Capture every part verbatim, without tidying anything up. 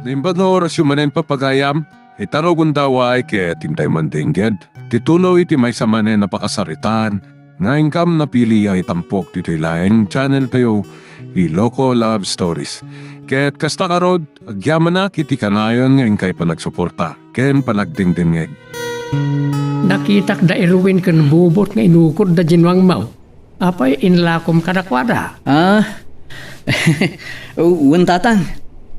Imbag nga orasyo manen, papagayam, ita rugonda, ket intay mandengngeg ti tuloy ti maysa manen a pakasaritaan nga inkam napili a itampok ditoy laeng channel tayo, Iloko Love Stories. Ket kasta ngarud, agyamanak iti kanayon nga inkay panagsuporta ken panagdengdengngeg. Nakitak da Erwin ken Bubot nga inukod da diay nuangmaw. Apay, inlakom kadakuada? Ah, wen, tatang.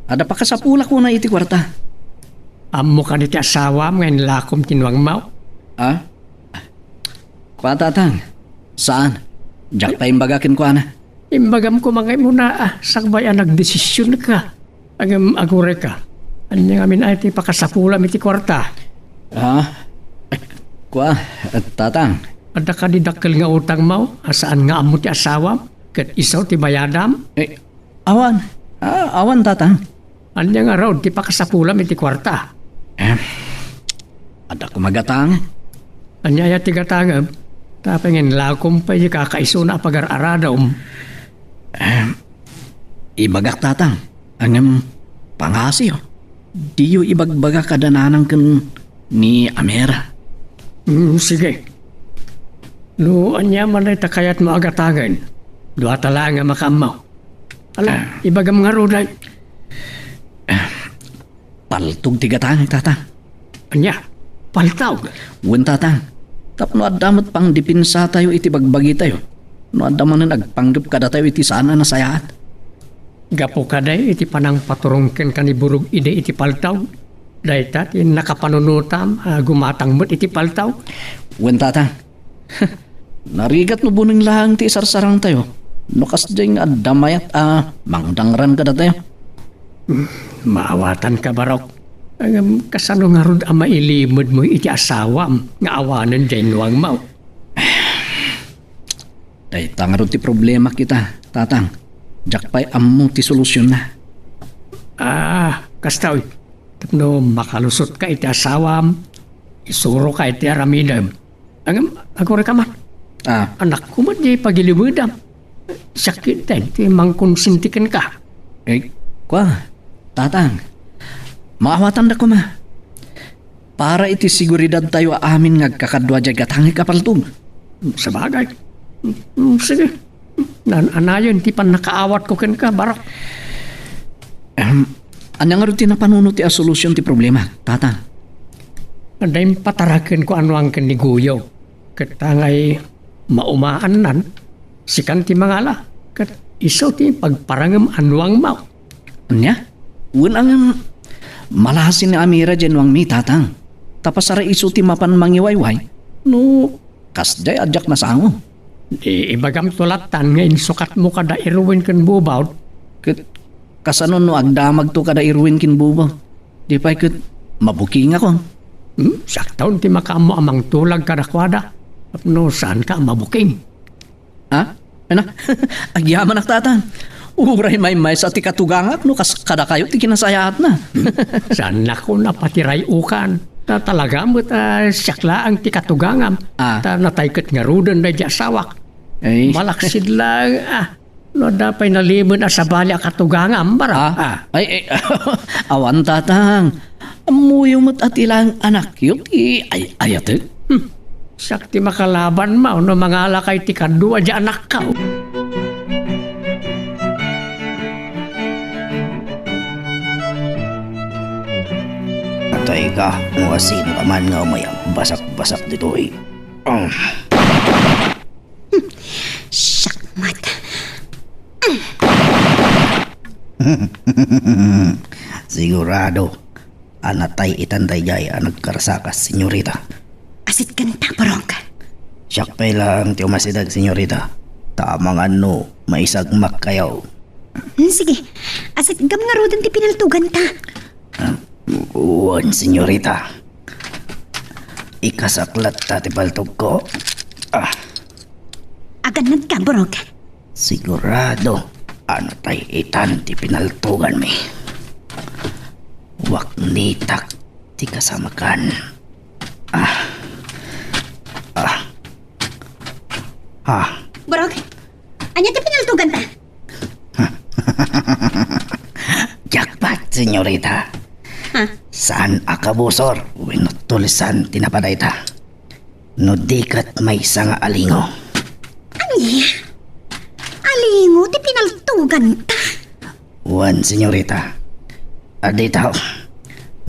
Adda pakasapulak unay iti kuarta. Ammo kadi ti asawam nga inlakom ti nuangmaw? Ah? Kua, tatang. Saan. Diak pay imbaga kenkuana. Imbagam koma nga immuna a sakbay a nagdesisionka. Ngem agurayka, ania ngamin ay ti pakasapulam iti kuarta? Ah? Kua, tatang. Adda kadi dakkel nga utangmaw a saan nga ammo ti asawam ket isu ti bayadam? Eh, awan. Ah, awan, tatang. Ania ngarud ti pakasapulam iti kuarta? Eh, adda koma gatang. Ania aya ti gatangem? Tapno inlakom pay diay kakaisuna a pagar-aradom. Eh, ibagak, tatang. Ngem, pangasiyo. Diyo ibagbaga kada nanang ken ni Amira. Hmm, sige. No ania man dayta kayatmo a gatangen, duata laeng a makaammo. Ala, ah, ibagam ngarud ay. Ah, paltog ti gatangek, tatang. Ania? Paltog? Wen, tatang. Tapno adda met pangdepensa tayo iti bagbagi tayo. No adda manen agpanggep kadatayo iti saan a nasayaat. Gapu kadi iti panangpaturong kenka ni Burog idi iti paltog, dayta ti nakapanunotam a gumatang met iti paltog? Wen, tatang. Narigat no buneng laeng ti isarsarangtayo, no kasdiay nga adda mayat a mangdangran kadatayo. Hmm, maawatanka, Barok. Ngem kasano ngarud a mailimedmo iti asawam nga awanen diay nuangmaw? Dayta ngarud ti problemak ita, tatang. Diak pay ammo ti solusionna. Ah, kasta, oy. Tapno makalusotka iti asawam, isuroka iti aramidem. Ngem, agurayka man. Ah. Anakko met diay pagilimedam. Siak ketdin ti mangkonsinti kenka. Eh, kua, tatang. Maawatanda koma. Para iti seguridadtayo a amin nga agkakadua diay gatangek a paltog. Sabagay. Mm, sige. Naan-anayon ti pannakaawatko kenka, Barok. Ahem, ania ngarud ti napanunotek a solusion ti problema, tatang? Adda impatarakenko a nuang ken ni Guyo. Ket ta ngay maumaannan, sikan ti mangala, ket isu ti pagparangem a nuangmaw. Ania? Wen, ngem, malasi ni Amira diay nuangmi, tatang. Ta pasar a isu ti mapan mangiwayway no kasdiay a diak nasango. Di ibagamto lattan nga insukatmo kada Erwin ken Bubot. Ket kasano no agdamagto kada Erwin ken Bubot? Di pay ket mabukingakon. Hmm? Siakton ti makaammo a mangtulag kadakuada. Tapno saanka a mabuking. Ha? Ania? Agyamanak, tatang. Uray maymaysa ti katugangak no kas-, kadakayo ti kinasayaatna. Saannakon a patiray-okan. Ta talaga met a siak laeng ti katugangam. Ah. Ta natay ket ngaruden daydi asawak. Ay. Malaksid laeng, ah, no adda pay nalimed a sabali a katugangam, Barok. Ah? Ah. Ay, ay, awan, tatang. Ammoyo met a ti laeng anakyo ti ay-ayatek. Hmm. Siak ti makalabanmo no mangalaka iti kadua diay anakko. Patay ka, no asino ka man nga umay agbasak-basak ditoy. Ah. Siak met. Sigurado a natay itan daydiay a nagkarsakas, senyorita. Asitganta, Barok. Siak pay laeng ti umasideg, senyorita. Ta amangan no maisagmakkayo. Hmm, sige. Asitgam ngaruden ti pinaltoganta. Ah, wen, senyorita. Ikasak latta ti paltogko. Ah. Agannadka, Barok. Sigurado a natay itan ti pinaltoganmi. Waknitak ti kasamakan. Ah. Ah. Ah. Barok, ania ti pinaltoganta? Jackpot, senyorita. Ha? Saan a kabusor wenno tulisan ti napadayta. No di ket maysa nga alingo. Ania? Alingo ti pinaltoganta? Wen, senyorita. Adda tao.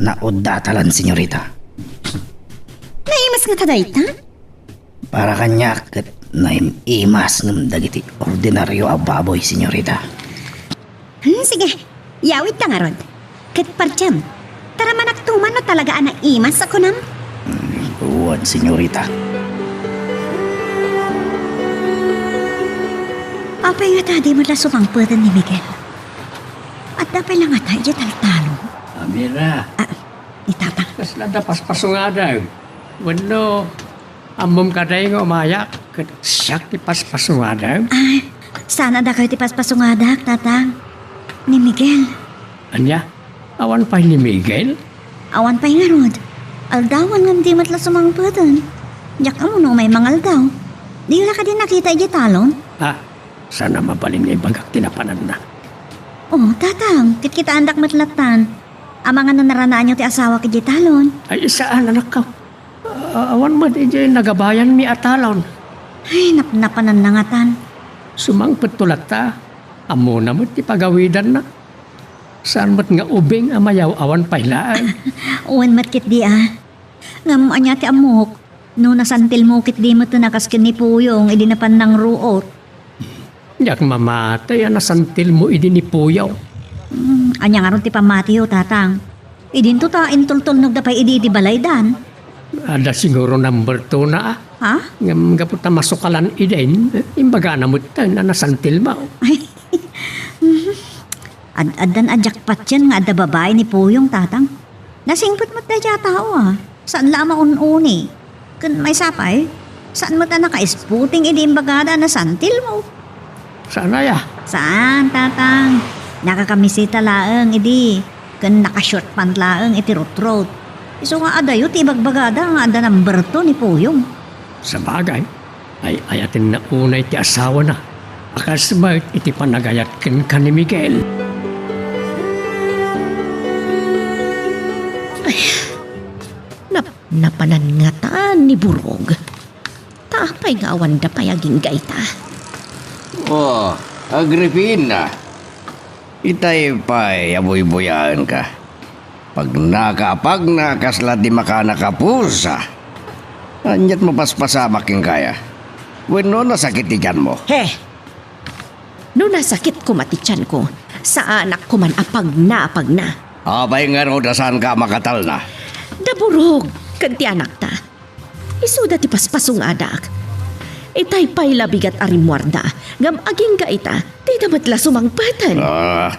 Naudda ta lan, senyorita. Naimas ngata dayta? Para kaniak ket naim-imas ngem dagiti ordinario a baboy, senyorita. Hmm, sige. Yawidta ngarud. Ket pardiam, taramanakto man no talaga a naimas a kunam? Hmm, wen, senyorita. Apay ngata di met la sumangpeten ni Miguel? Adda pay la ngata idiay taltalon? Amira. Ah, ni Tatang. Kasla adda paspasungada. Wenno, ammom kadi nga umayak ket siak ti paspasungada? Ah, saan a dakayo ti paspasungadak, Tatang? Ni Miguel. Ania? Awan pay ni Miguel? Awan pay ngarud. Aldawan ngem di met la sumangpeten. Diak ammo no umay mangaldaw. Diyo la kadi nakita idiay talon? Ah, saan a mabalin nga ibagak ti napananna. Oh, Tatang, kitkitaendak met lattan. Amangan no naranaanyo ti asawak idiay talon. Ay, saan, anakko. A-, awan met idiay nagabayanmi a talon. Ay, napnapananna ngatan. Sumangpetto latta. Ammona met ti pagawidanna. Saan met nga ubing a mayaw-awan pay laeng. Wen met ketdi a. Ngem ania ti ammok? No nasantilmo ketdi met a kas ken ni Puyong idi napan nangruot. Diak mamati a nasantilmo idi ni Puyong. Hmm, ania ngarud ti pammatiyo, Tatang? Idinto ta intultulnogda pay idi iti balaydan. Adda siguro number two na, a? Ha? Ngem gapu ta masukalan idin, imbagana metten a nasantilmo. Ay, ad-, addan a diak patien nga adda babai ni Puyong, Tatang. Nasingpet met daydiay a tao, a. Saan la a maun-uni. Ken maysa pay, saan met a naka-isputing idi imbagada a nasantilmo. Saan aya? Saan, Tatang. Nakakamiseta laeng idi, ken naka-short pant laeng iti rutrot. Isu nga adayo ti ibagbagada nga adda number two ni Puyong. Sabagay, ay-ayatenna unay ti asawana a kas met iti panagayat kenka ni Miguel. Ay, nap-, napanan ngatan ni Burog. Ta apay nga awanda pay agingga ita? Oh, Agripina, itay pay a buybuyaenka. Pagnaka a pagna, kasla ti makanakapusa. Ania't mapaspasamak kenka aya? Wenno nasakit ti tianmo? He! No nasakit koma ti tianko, saanak koman a pagna a pagna. Apay ngarud a saanka a makatalna? Da Burog ken ti anakta. Isuda ti paspasungadak. Itay pay la bigat a rimmuarda, ngem agingga ita, dida met la sumangpeten. Ah,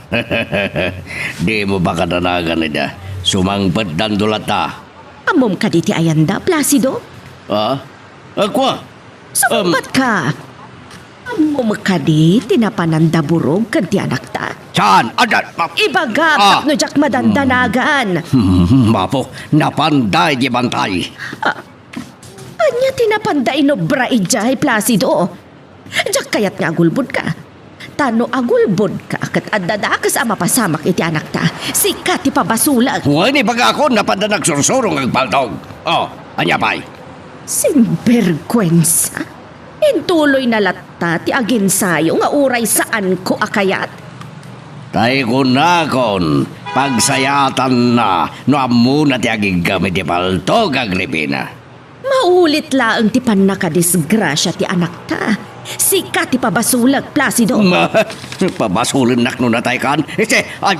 dimo pakadanagan ida. Sumangpetdanto latta. Ammom kadi ti ayanda, Placido? Ah? Ah, kua? Sumungbatka. Ammom kadi ti napanan da Burog ken ti anakta? Saan? Adda, ma-, Ibagak, ah, tapno diak madandanagan. Hmm, Apo, napanda idiay bantay. Ah, ania ti napanda inobra idiay, Placido? Diak kayat nga agulbodka. Ta no agulbodka ket adda dakes a mapasamak iti anakta, sika ti pabasolek. Wen, ibagakon, napanda nagsursuro nga agpaltog. Oh, ania pay? Sinberguensa. Intuloyna latta ti aginsayo nga uray saanko a kayat. Tay kunakon, pagsayatanna no ammona ti agiggam iti paltog, Agripina. Maulit laeng ti pannakadisgrasia ti anakta. Sika ti pabasolek, Placido. Ma-, pabasolennak no nataykan? Iti, ay,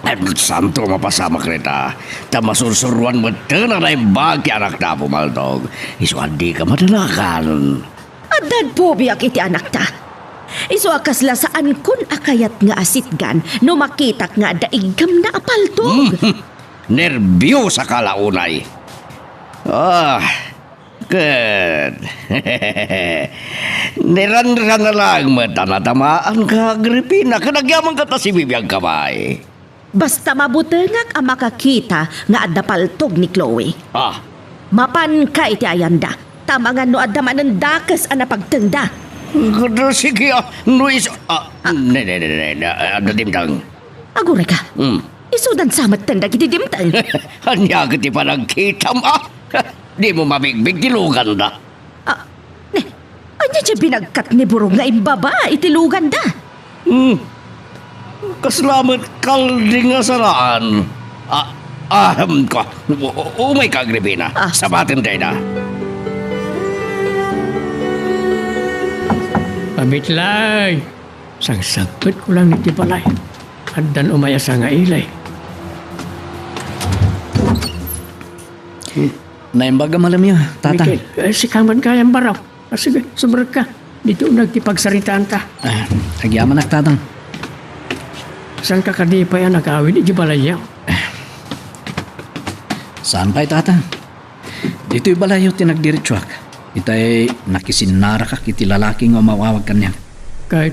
ay, santo mapasamak rita. Ta masursuruan metten a naimbag ti anakta a pumaltog. Isu a dika madanagan. Addan pobiak iti anakta. Isu a kasla saankon a kayat nga asitgan no makitak nga adda iggamna a paltog. Hmm. Nerbiosaka la unay. Ah, ket niranrana laeng met a natamaanka, Agripina, ket agyamanka ta sibibiagka pay. Basta mabutengak a makakita nga adda paltog ni Chloe. Ah. Mapanka iti ayanda, ta amangan no adda manen dakes a napagtengda. Ket sige, ah, no is-, ah, ne, ne, ne, ne, ne, adda dimteng. Agurayka. Hmm. Isudan sa metten dagiti dimteng. Ania ket ti panagkitam, a? Dimo mabigbig ti luganda. Ah, ne, ania ti binagkat ni Burog nga imbaba iti luganda? Hmm. Kasla met kalding a saraan. Ah, ahem ka. U-, u-, umayka, Agripina. Ah. Sabaten dayta. Pabitlay! Sangsagpetko lang iti balay. Addan umay a sangaili. Naimbag a malamyo, Tatang. Mikel, eh, sika man gayam, Baraw. Ah, sige, sumrekka. Ditonak ti pagsaritaanta. Ah, agyamanak, Tatang. Saanka kadi pay a nagawid iti balayyo? Saan pay, Tatang? Ditoy balayyo ti nagdiretsuak. Itay nakisinnarakak iti lalaki nga umawawag kaniak. Ket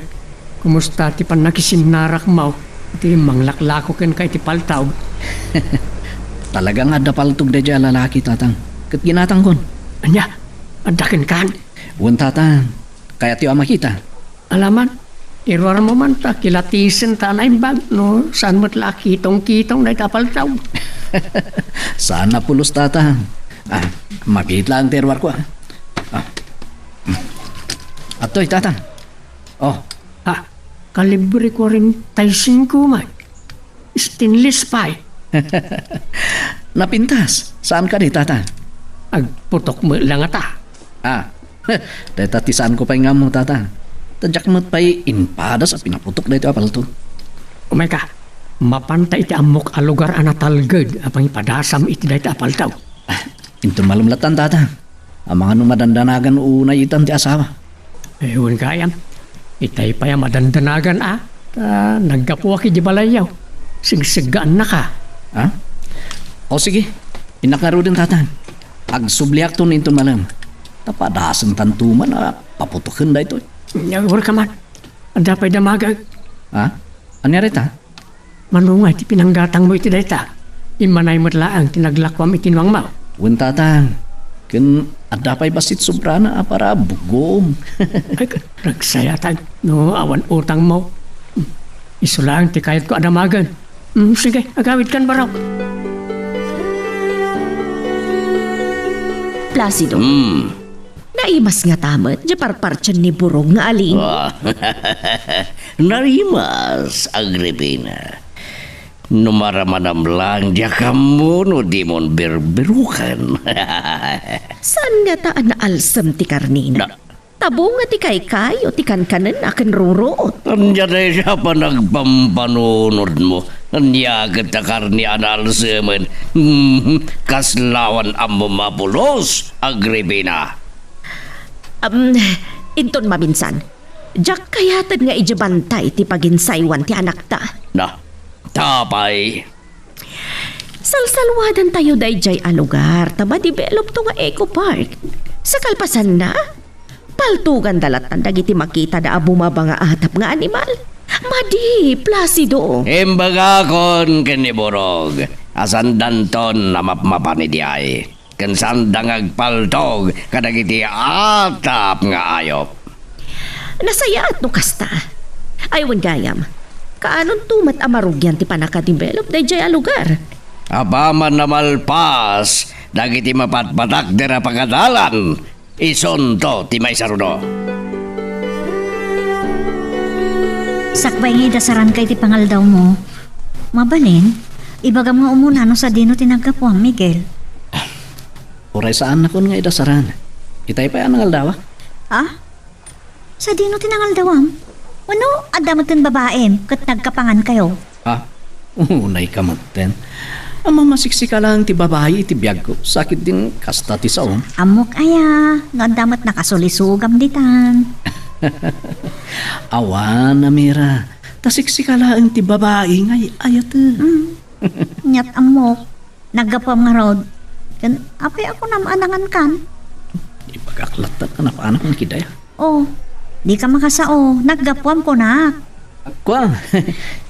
kumusta ti pannakisinnarakamon iti manglaklako kenka iti paltog? Talaga nga adda paltog daydiay a lalaki, Tatang. Ket ginatangkon. Ania? Adda kenkan? Wen, Tatang. Kayatyo a makita? Alaman, iruarmo man ta kilatisenta a naimbag no saan met la a kitongkitong dayta a paltog. Saan a pulos, Tatang. Ah, mabiit laeng ti iruarko, ah. Ah. Adtoy, Tatang. Oh. Ah, kalibre kuarenta y singko man. Stainless pay. Napintas. Saan kadi, Tatang? Agputok met la ngata. Ah, dayta ti saanko pay nga ammo, Tatang. Ta diak met pay impadas a pinaputok daytoy a paltog. Umayka, mapanta iti ammok a lugar a natalged a pangipadasam iti dayta a paltog. Ah, inton malem latta, Tatang. Amangan no madandanagan unay itan ti asawa. Eh, wen gayam. Itay pay a madandanagan, a. Ta naggapuak iti balayyo. Sigseggaannaka. Ha? O sige, innak ngaruden, Tatang. Agsubliakto no inton malem. Ta padasentanto man a paputoken daytoy. Nagurka man. Adda pay damagek. Ha? Ania dayta? Mano nga iti pinanggatangmo iti dayta? Immanay met laeng ti naglakuam iti nuangmo. Wen, Tatang. Ken adda pay bassit sobrana a para bugom. Ay, nagsayatan no awan utangmo. Isu laeng ti kayatko a damagen. Mm, sige, agawidkan, Barok. Placido. Hmm. Naimas ngata met diay parpartien ni Burog nga aling? Ah, naimas, Agripina. No maramanam lang, diak ammo no dimon birbiroken. Saan ngata a naalsem ti karnina? Na- Ta bunga ti kaykayo ti kankanenna ken rurot. Ania dayta a panagpampanunotmo? Ania ket ta karne a naalsemen? Hmm, kasla awan ammom a pulos, Agripina. Am, inton maminsan, diak kayaten nga idiay bantay ti paginsaywan ti anakta. Na, ta pay. Salsalwadantayo daydiay a lugar ta madevelopto nga eco park. Sa kalpasanna, paltoganda lattan dagiti makitada a bumaba nga atap nga animal. Madi, Placido. Imbagakon ken ni Burog a saandanton a mapmapan idiay. Ken saanda nga agpaltog kadagiti atap nga ayop. Nasayaat no kasta. Ay, wen gayam, kaanonto met a marugian ti pannakadevelop daydiay a lugar? Apaman a malpas dagiti mapatpatakder a pagadalan, isunto ti maisaruno. Sakbay nga idasaranka iti pangaldawmo, mabalin, ibagam nga umuna no sadino ti naggapuam, Miguel. Uray saannakon nga idasaran. Itay pay a nangaldawak. Ha? Sadino ti nangaldawam? Wenno, adda metten babaim ket nagkapangankayo? Ha? Unayka metten. Ammom a siksika laeng ti babai iti biagko, sakit din kasta ti saom. Ammok aya, no adda met nakasulisogam ditan. Awan, Amira. Ta siksika laeng ti babai nga ay-ayatem. Mm. Ket ammok. Naggapuam ngarud. Ken apay a kunam a nangankan? Ibagak latta a napanak nga kidaya. Oh, dika makasao. Naggapuam kunak. Kua,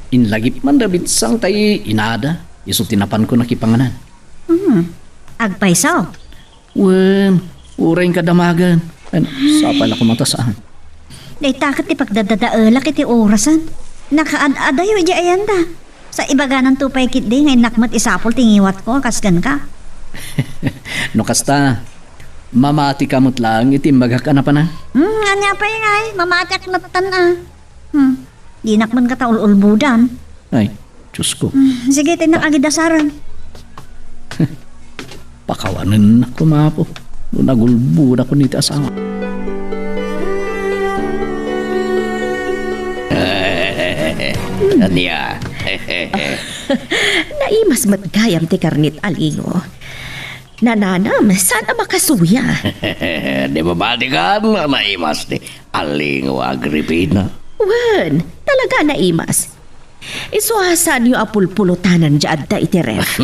inlagip man da binsang tay inada. Isu ti napanko nakipanganan. Hmm. Agpayso? Wen, uray inka damagen. Wen, sapay la koma ta saan. Dayta ket ti pagdadadaelak iti orasen. Nakaad-adayo idiay ayanda. Sa ibagananto pay ketdi nga innak met isapul ti ngiwatko, kas kenka. No kasta, mamatika met laeng iti imbagak a napanan. Hmm, ania pay ngay, mamatiak latta a. Hmm, dinak man kata ul-ulbodan. Ay, Diyos ko. Hmm, sige, tinnak agidasaren. Pakawanennak koma, Apo, no nagulbodakon iti asawa. Ania? Naimas met gayam ti karnit a lingo. Nananam, saan a makasuya? Di ba balikan a naimas ti alingo, Agripina? Wen, talaga naimas. Isu a saanyo a pulpulutan diay adda iti ref.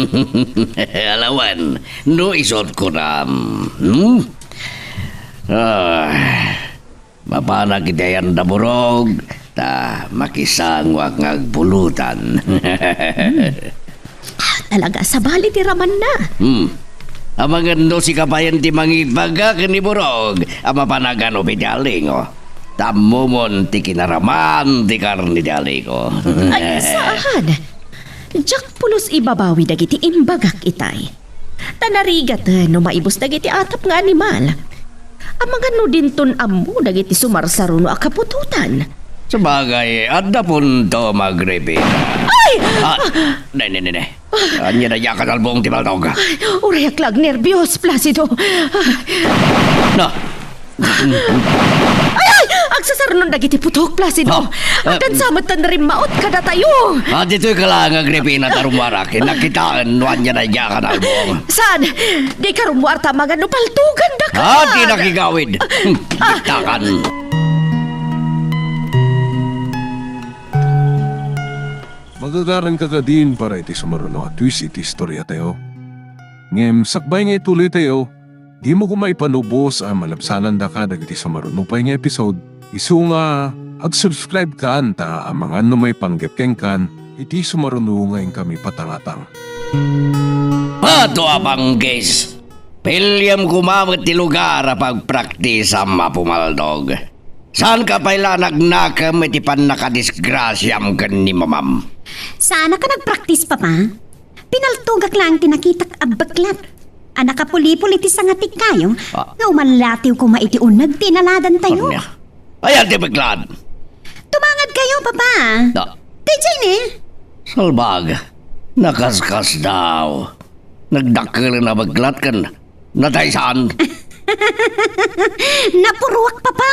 Alawan, no isut' kunam, hmm? Ah, mapanak iti ayan da Burog, ta makisangoak nga agpulutan. Hmm. Ah, talaga, sabali ti ramanna. Hmm. Amangan no sika payen ti mangibaga ken ni Burog a mapan aganup iti alingo. Ta ammomon ti kinaraman ti karne ti alingo. Ay, saan? Diak pulos ibabawi dagiti imbagak itay. Ta narigat no maibus dagiti atap nga animal. Amangan no dinton ammo dagiti sumarsaruno a kaputotan. Sabagay, adda punto, Agripina. Ay! Ah, ne, ne, ne, ne. Ania na diak a nalbong ti paltog? Ay, urayak la agnerbios, Placido. Na. Ay, ay! Agsasarnon dagiti putok, Placido. Ah, eh, addan sa met ta narimmaot kadatayo. Ah, ditoy ka lang, Agripina, ta rummuarak. Nakitaen no ania na diak a nalbong. Saan? Di ka rummuar ta amangan no paltogandaka. Ah, di nakigawid. Hmm, diktakan. Magagaranka kadin para iti sumaruno a twist iti istoriatayo. Ngem sakbay nga ituloytayo, dimo koma ipanubos a malabsanandaka dagiti sumaruno pay nga episode. Isu nga, ag-subscribe kan ta amangan no maipanggep kenkan iti sumaruno nga inkami patangatang. Pato a panggis! Piliam koma met ti lugar a pagpraktisam a pumaltog. Saanka pay la a nagnakem iti pannakadisgrasiam ken ni mamam. Saanak a nagpraktis, Papa. Pinaltogak laeng ti nakitak a beklat a nakapulipol iti sanga ti kayo. Ah. Nga umalatiw koma iti uneg ti inaladantayo. Ania? Ayan ti beklat? Tumangadkayo, Papa. Ah. Ti Jenny. Salbag. Nakaskasdaaw. Nagdakkelen a beklat ken natay saan. Napuruak, Papa.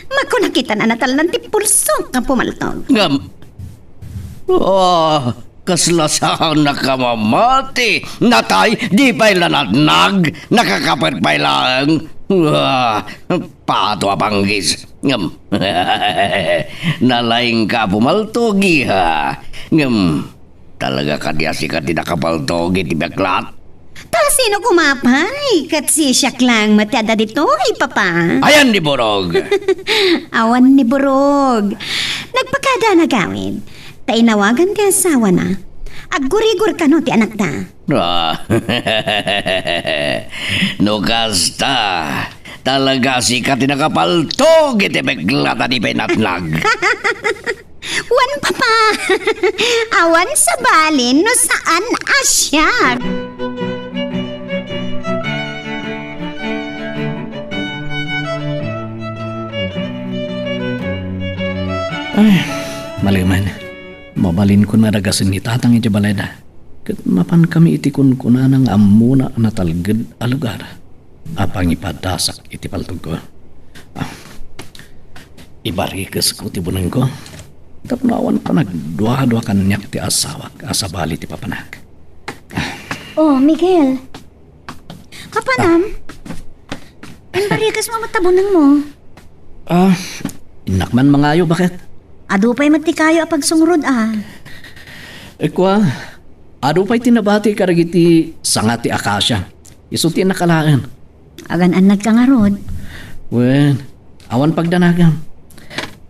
Makuna kita a natalnan ti pulsok a pumaltog. Ngem, oh, kasla saan a kamamati. Natay, di pay la natnag. Nakakapet pay laeng. Ah, pato a panggis. Ngem, nalaingka a pumaltog, iha. Ngem, talaga kadi a sika ti nakapaltog iti beklat? Ta sino koma pay? Ket sisiak laeng met ti adda ditoy, Papa. Ayan ni Burog. Awan ni Burog. Nagpakada a nagawid. Ta inawagan ti asawana. Aggurigor kano ti anakda. Ah. No kasta, talaga sika ti nakapaltog iti beklat a di pay natnag. Wen, Papa. Awan sabali no saan a siak. Ay, malemen. Mabalinkon a dagasen ni Tatang iti balayda, ket mapankami iti kunkunana nga ammona a natalged a lugar a pangipadasak iti paltogko. Ah, ibarikesko ti bunengko tapno awan panagduadua kaniak ti asawak a sabali ti papanak. Oh, Miguel. Kapanam? Ah. Imbarikesmo met ta bunengmo? Ah, innak man mangayo, baket? Adu pay met ti kayo a pagsungrod, ah. Kua, adu pay ti nabati kadagiti sanga ti akasia. Isu ti innak alaen. Agan-annadka ngarud? Wen, awan pagdanagam.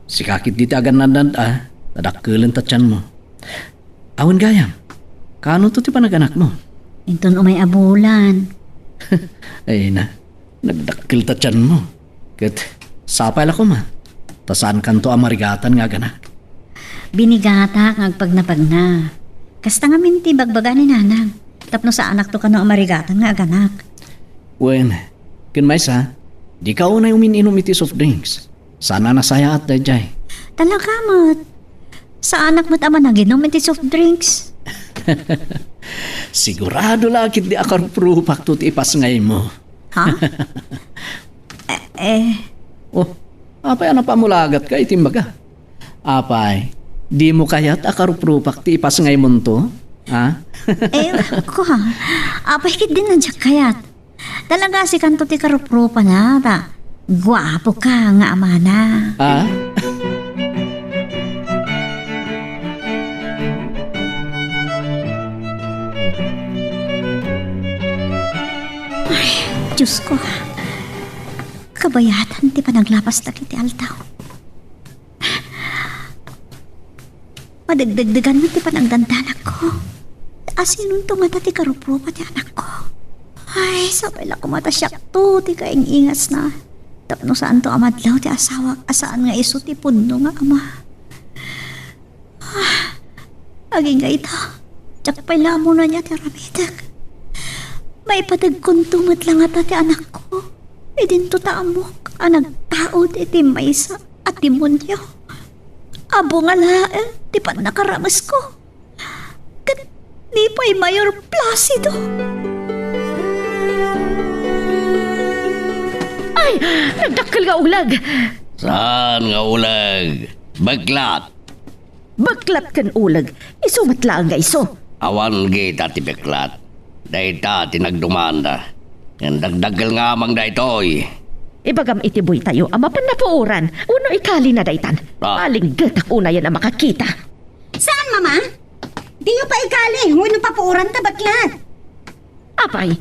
Sika ketdi ti agan-annad, ah. Tadakkelen ta tianmo. Awan gayam. Kaano to ti panaganakmo? Inton umay a bulan. Ay na, nagdakkel ta tianmo. Ket sapay la koma, ta saankanto a marigatan nga aganak. Binigatak nga agpagnapagna. Kasta ngamin ti ibagbaga ni Nanang. Tapno saanakto kano a marigatan nga aganak. Wen, ken maysa, dika unay umin-inum iti soft drinks. Saan a nasayaat daydiay. Talaga met. Saanak met a managinum iti soft drinks. Sigurado la ketdi a karuprupakto ti ipasngaymo. Ha? Eh, eh. Oh, apay a napamulagatka iti imbaga? Apay, dimo kayat a karuprupak ti ipasngaymonto? Ha? Eh, ko ha. Apay ketdin a diak kayat. Talaga sikanto ti karuprupana, ta guapoka nga amana. Ha? Ay, Diyos ko. Kabayatan ti panaglapas dagiti aldaw. Madagdagdagan met ti panagdandanakko. Asinonto ngata ti karuprupa ti anakko? Ay, sapay la koma ta siakto ti kaing-ingasna. Tapno saanto a madlaw ti asawak a saan nga isu ti pudno nga ama. Ah, agingga ita, diak pay la ammonan ania ti aramidek. Maipadagkonto met la ngata ti anakko. Idinto ta ammok a nagtaud iti maysa a demonio. Abo nga laeng ti pannakaramesko. Ket ni pay Mayor Placido. Ay, nagdakkel nga uleg! Saan nga uleg? Beklat! Beklat ken uleg, isu met laeng nga isu. Awan kita ti beklat. Dayta ti nagdumanda. Ngem dagdagkel nga amang daytoy. Ibagam iti buytayo a mapan napuoran wenno ikalina daytan. Ah. Palinggetak unayen a makakita. Saan, Mama? Diyo pa ikali wenno papuoran ta beklat. Apay,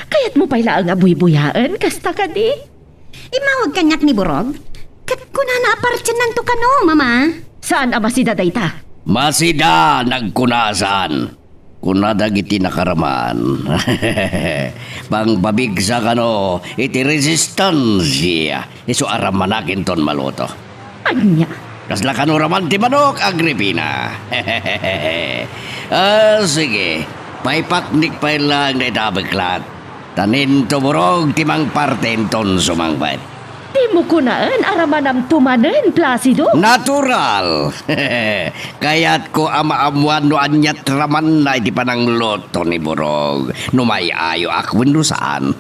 kayatmo pay laeng a buybuyaen kasta kadi? Immawag kaniak ni Burog? Ket kunana a partiennanto kano, Mama. Saan a masida dayta? Masida, nagkuna a saan. Kuna dagiti nakaraman. Pangpabigsa kano iti resistencia, isu a ramanak inton maluto. Ania? Kasla kano raman ti manok, Agripina? Ah, sige. Paipaknik pay laeng dayta a beklat. Ta ni Burog ti mangparte inton sumangpet. Dimo kunaen a ramanamto manen, Placido? Natural! Kayatko a maammuan no aniat ramanna iti panangluto ni Burog, no may-ayoak wenno saan.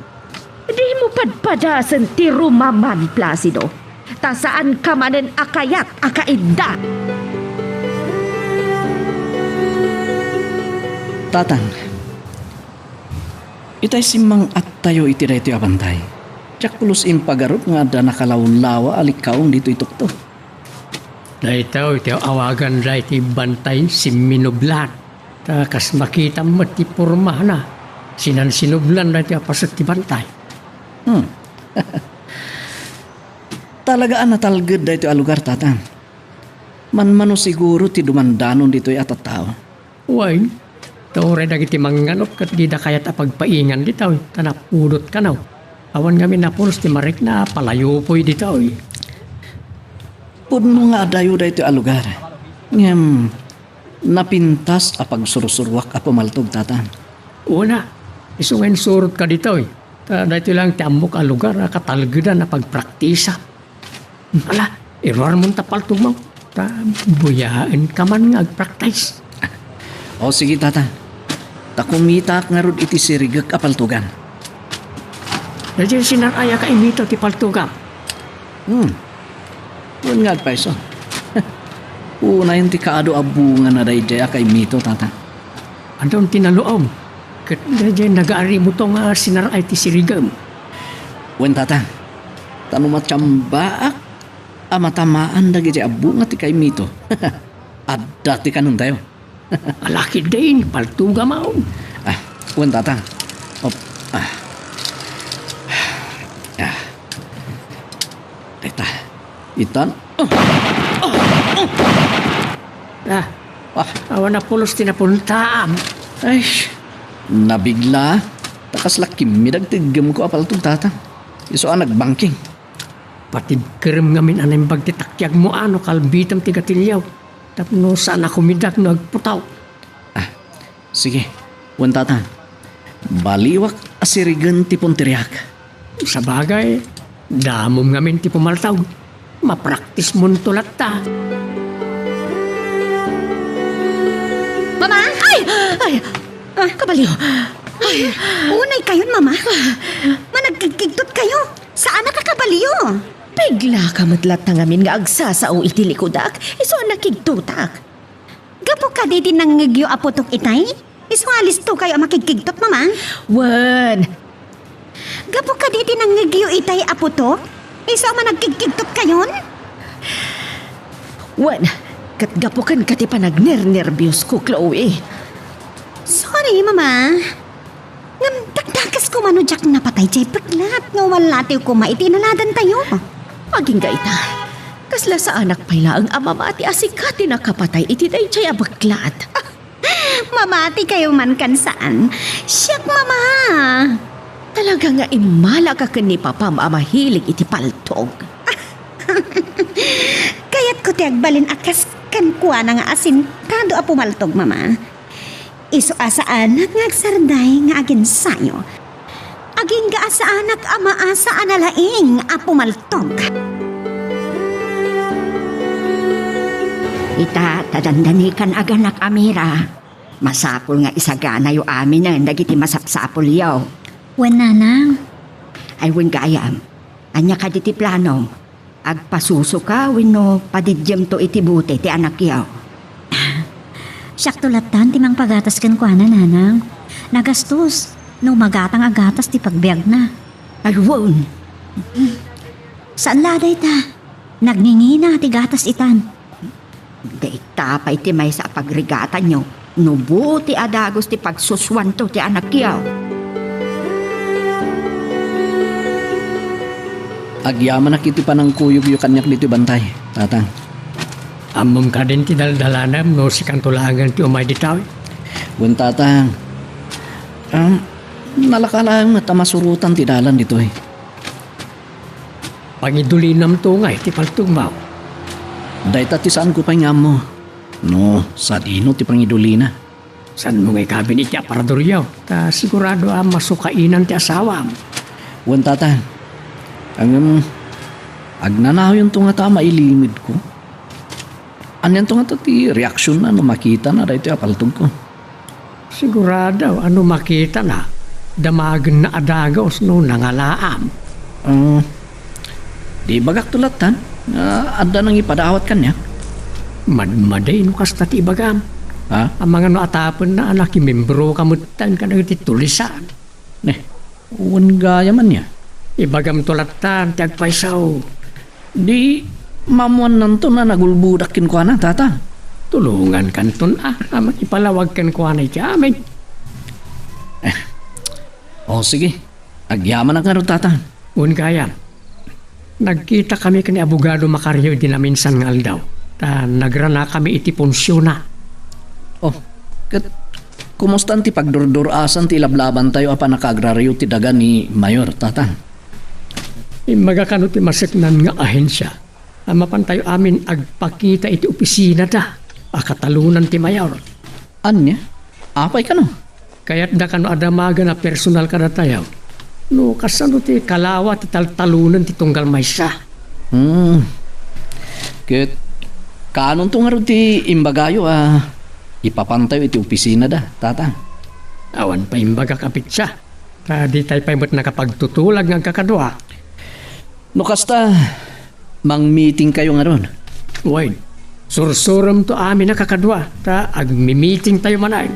Dimo padpadasen ti rumaman, Placido, ta saanka manen a kayat a kaidda. Tatang, itay simmang-attayo iti daytoy a bantay. Diak pulos impagarup nga adda nakalawlawa a likkaon ditoy tukto. Daytoy ti awagan daytoy bantay simminublan. Ta kas makitam met ti pormana, sinansinublan daytoy a paset ti bantay. Hmm. Talaga a natalged daytoy a lugar, Tatang. Manmano siguro ti dumandanon ditoy a tattao. Wen, ta uray dagiti mannganup ket dida kayat a pagpaingan ditoy, ta napudot kano. Awan ngamin a pulos ti marikna a palayopoy ditoy. Pudno nga adayo daytoy a lugar. Ngem, napintas a pagsursuruak a pumaltog, Tatang. Una, isu nga insurotka ditoy. Ta daytoy laeng ti ammok a lugar a katalgedan a pagpraktisa. Ala, iruarmon ta paltogmo. Ta buyaenka man nga agpraktis. O, sige, Tatang. Ta kumitaak ngarud iti sirigek a paltogan. Daydiay sinar-ay a kaimito ti paltogam. Hmm. Wen nga agpayso. Unayen ti kaadu a bungana daydiay a kaimito, Tatang. Adun ti naluom, ket daydiay nagaarimoto nga sinar-ay ti sirigem. Wen, Tatang, ta no matsamba a matamaan dagiti a bunga ti kaimito, adda ti kanentayo. Alakid din, paltugam. Ah, wen, Tatang. Op, ah. Ah. Dayta. Itan. Ah, awan a pulos ti napuntaam. Ay, nabigla. Ta kasla kimmidag ti iggemko a paltog, Tatang. Isu a nagbangking. Patibkerem ngamin a naimbag ti takiagmo a no kalbitem ti gatilio. tapno saan a kumidak no agputaw. Ah, sige. Wen, Tatang. Baliwak a sirigen ti punteriak. Sabagay, damom ngamin ti pumaltog. Mapraktismonto latta. Mama! Ay! Ay! Ah, kabalio! Ay! Unay kayon, Mama. Managkigkigtot kayo. Saan a kakabalio? Biglaka met latta ngamin nga agsasao iti likudak. Isu a nakigtotak. Gapu kadi ti nangngegyo a putok itay? Isu nga listo kayo a makigkigtot, Mama? Wen. Gapu kadi ti nangngegyo itay a putok? Isu a managkigkigtot kayon? Wen, ket gapu ken ka ti panagnernerbios ko, Chloe. Sorry, Mama. Ngem dakdakes koma no diak napatay jay peklat nga umalatiw koma iti inaladantayo. Agingga ita, kasla saanak pay laeng a mamati a sika ti nakapatay iti dayjay a beklat. Mamati kayo man kan saan. Siak, Mama. Talaga nga immalaka ken ni Papam a mahilig iti paltog. Kayatko ti agbalin a kas kenkuana nga asintado a pumaltog, Mama. Isu a saanak nga agsarday nga agensayo. Agingga a saanak a maasa a nalaing a pumaltog. Ita, ta dandanikan a ganak a Mira. Masapul nga isaganayo aminen dagiti masapsapulyo. Wen, Nanang. Ay, wen gayam. Ania kadi ti planom? Agpasusoka wenno padidiemto iti bote ti anakyo? Siakto lattan ti mangpagatas kenkuana, Nanang. Nagastos no magatang a gatas ti pagbiagna. Ay, wen. Saan la dayta? Nagngingina ti gatas itan. Dayta pay ti maysa a pagrigatanyo no bote a dagus ti pagsusuanto ti anakyo. Agyamanak iti panangkuyogyo kaniak ditoy bantay, Tatang. Ammom kadin ti daldalanem no sikanto laengen ti umay ditoy? Wen, Tatang. Um, nalaka laeng met a masurotan ti dalan ditoy. Pangidulinamto ngay ti paltogmo. Dayta ti saanko pay nga ammo no sadino ti pangidulina. Saanmo ngay kamin iti aparadoryo, ta sigurado a masukainan ti asawam. Wen, Tatang. Ngem, agnanawionto ngata a mailimedko. Anianto ngata ti reaksionna no makitana daytoy a paltogko? Sigurado a no makitana, damagenna a dagus no nangalaam. Ah, di ibagakto lattan nga adda nangipadawat kaniak? Madmadi no kasta ti ibagam. Ha? Amangan no atapenna a nakimembroka metten kadagiti tulisan. Ne, wen gayam ania? Ibagamto lattan ti agpayso. Di maammuannanton a nagulbodak kenkuana, Tata. Tulongankanton a, a makipalawag kenkuana iti amin. Eh. O, sige. Agyamanak ngarud, Tata. Wen gayam. Nagkitakami ken ni Abogado Macario idi naminsan nga aldaw, ta nagranakami iti punsiona. Oh, ket kumustan ti pagdurdur-asan ti ilablabantayo a pannakaagrario ti daga ni Mayor, Tata? Immaga kano ti maseknan nga ahensia a mapantayo amin agpakita iti opisinada a katalonan ti Mayor. Ania? Apay kano? Kayatda kano a damagen a personal kadatayo no kasano ti kalawa ti taltalonen ti tunggal maysa. Hmm. Ket kaanonto ngarud ti imbagayo a ipapantayo iti opisinada, Tata? Awan pay imbagak a petsa, ta ditay pay met nakapagtutulag nga agkakadua. No kasta, mangmitingkayo ngarud. Wen, sursuremto amin a kakadua, ta agmimitingtayo manen.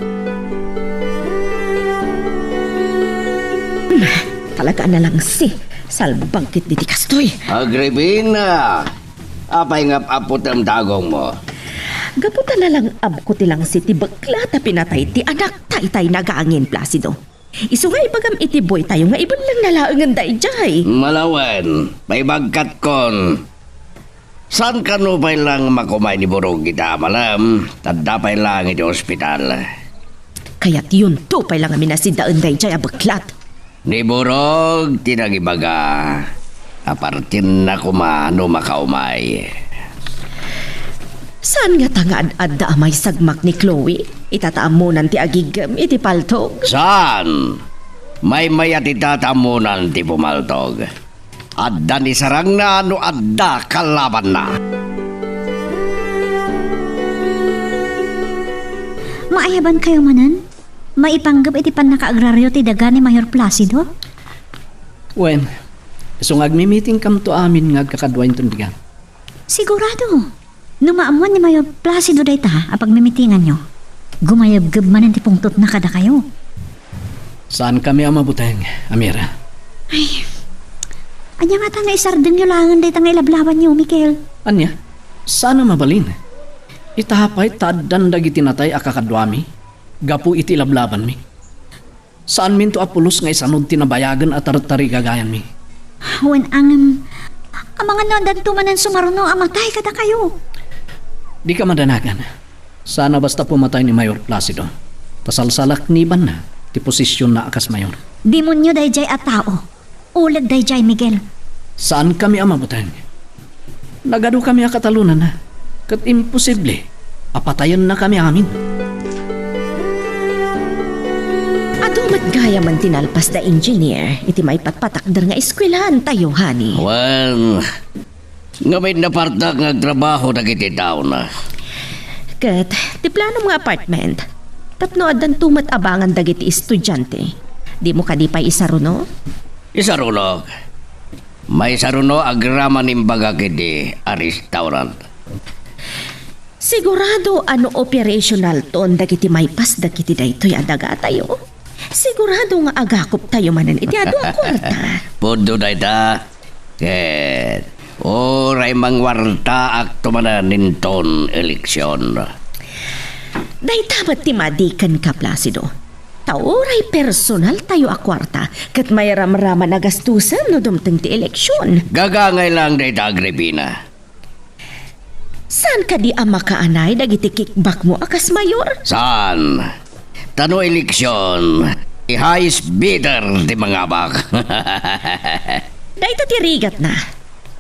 Talaga a nalangsi. Salbangkit diti kastoy. Agripina! Apay nga ap-aputem dagongmo? Gapu ta nalang-abko ti langsi ti bekla ta pinatay ti anak ta itay nagangin, Placido. Isu nga ibagam iti boytayo nga ibellengna laengen daydiay. Malawen, paibagkatkon. Saan kano pay lang makumay ni Burog iti amalem, ta adda pay lang iti ospital. Kayatyonto pay lang a minasidaen daydiay a beklat. Ni Burog ti nangibaga a partinna koma no makaumay. Saan ngata nga ad-adda a maisagmak ni Chloe? Ita ta ammonan ti agiggem iti paltog? Saan? Maymayat ita ta ammonan ti pumaltog. Adda ni sarangna no adda kalabanna. Maayabankayo manen? Maipanggep iti pannakaagraryo ti daga ni Mayor Placido? Wen, isu nga agmimitingkamto amin nga agkakadua inton bigat. Sigurado, no maammoan ni Mayor Placido dayta a pagmimitinganyo, gumayabgeb manen ti pungtotna kadakayo. Saankami a mabuteng, Amira. Ay, ania ngata nga isardengyo laengen dayta nga ilablabanyo, Miguel? Ania? Saan a mabalin? Ita pay ta addan dagiti natay a kakaduami gapu iti ilablabanmi. Saanminto a pulos nga isanud ti nabayagen a tartarigagayanmi. Wen, ngem, amangan no addanto manen sumaruno a matay kadakayo. Dika madanagan. Saan a basta pumatay ni Mayor Placido. Ta salsalaknibanna ti posisionna a kas mayor. Demonio daydiay a tao. Uleg daydiay, Miguel. Saankami a mabuteng. Nagadukami a katalonanna, ket imposible a patayennakami amin. Adu met gayamen ti nalpas da Engineer iti maipatpatakder nga eskuelaantayo, honey. Wen, ngamin napartak nga agtrabaho dagiti taona. Ket ti planom nga apartment, tapno addanto met abangan dagiti estudiante. Dimo kadi pay isaruno? Isarunok. Maisaruno agraman imbagak iti a restaurant. Sigurado a no operationalton dagiti maipas dagiti daytoy a dagatayo, sigurado nga agakuptayo manen iti adu a kuarta. Pudno dayta. Ket uray mangwartaakto manen inton eleksion. Dayta met ti madi kenka, Placido. Ta uray personaltayo a kuarta ket mairamraman a gastusen no dumteng ti eleksion. Gagangay lang dayta, Agripina. Saan kadi a makaanay dagiti kickbackmo a kas mayor? Saan? Ta no eleksion, ti highest bidder ti mangabak. Dayta ti rigatna.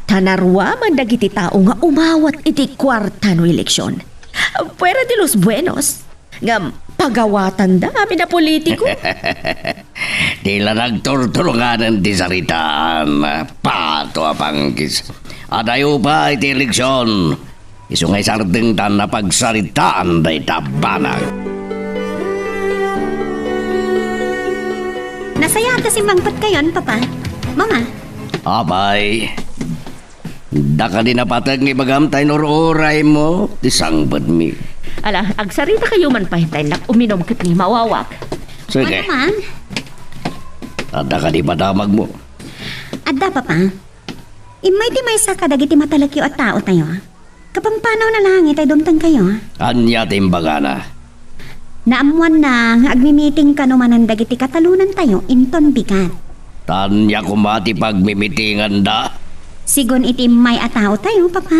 Ta naruaman dagiti tao nga umawat iti kuarta no eleksion. Fuera de los buenos. Ngem pagawatanda amin a politiko. Di la nagturturunganen ti saritaan, Pato a Panggis. Adayo pay ti eleksion. Isu nga isardengtan a pagsaritaan dayta banag. Nasayaat a simmangpetkayon, Papa. Mama. Apay, daka di napateg nga ibagam ta inur-uraymo ti sangpetmi. Ala, agsarita kayo man pay, ta innak uminom ket ni mawawak. Sige. Ano man? Adda kadi madamagmo? Adda, Papa. Immay ti maysa kadagiti matalekyo a taotayo. Kapampanaw na lang itay dumteng kayo. Ania ti imbagana? Naammoanna nga agmimiting kano manen dagiti katalonantayo inton bigat. Ta ania koma ti pagmimitinganda? Sigun iti immay a taotayo, Papa.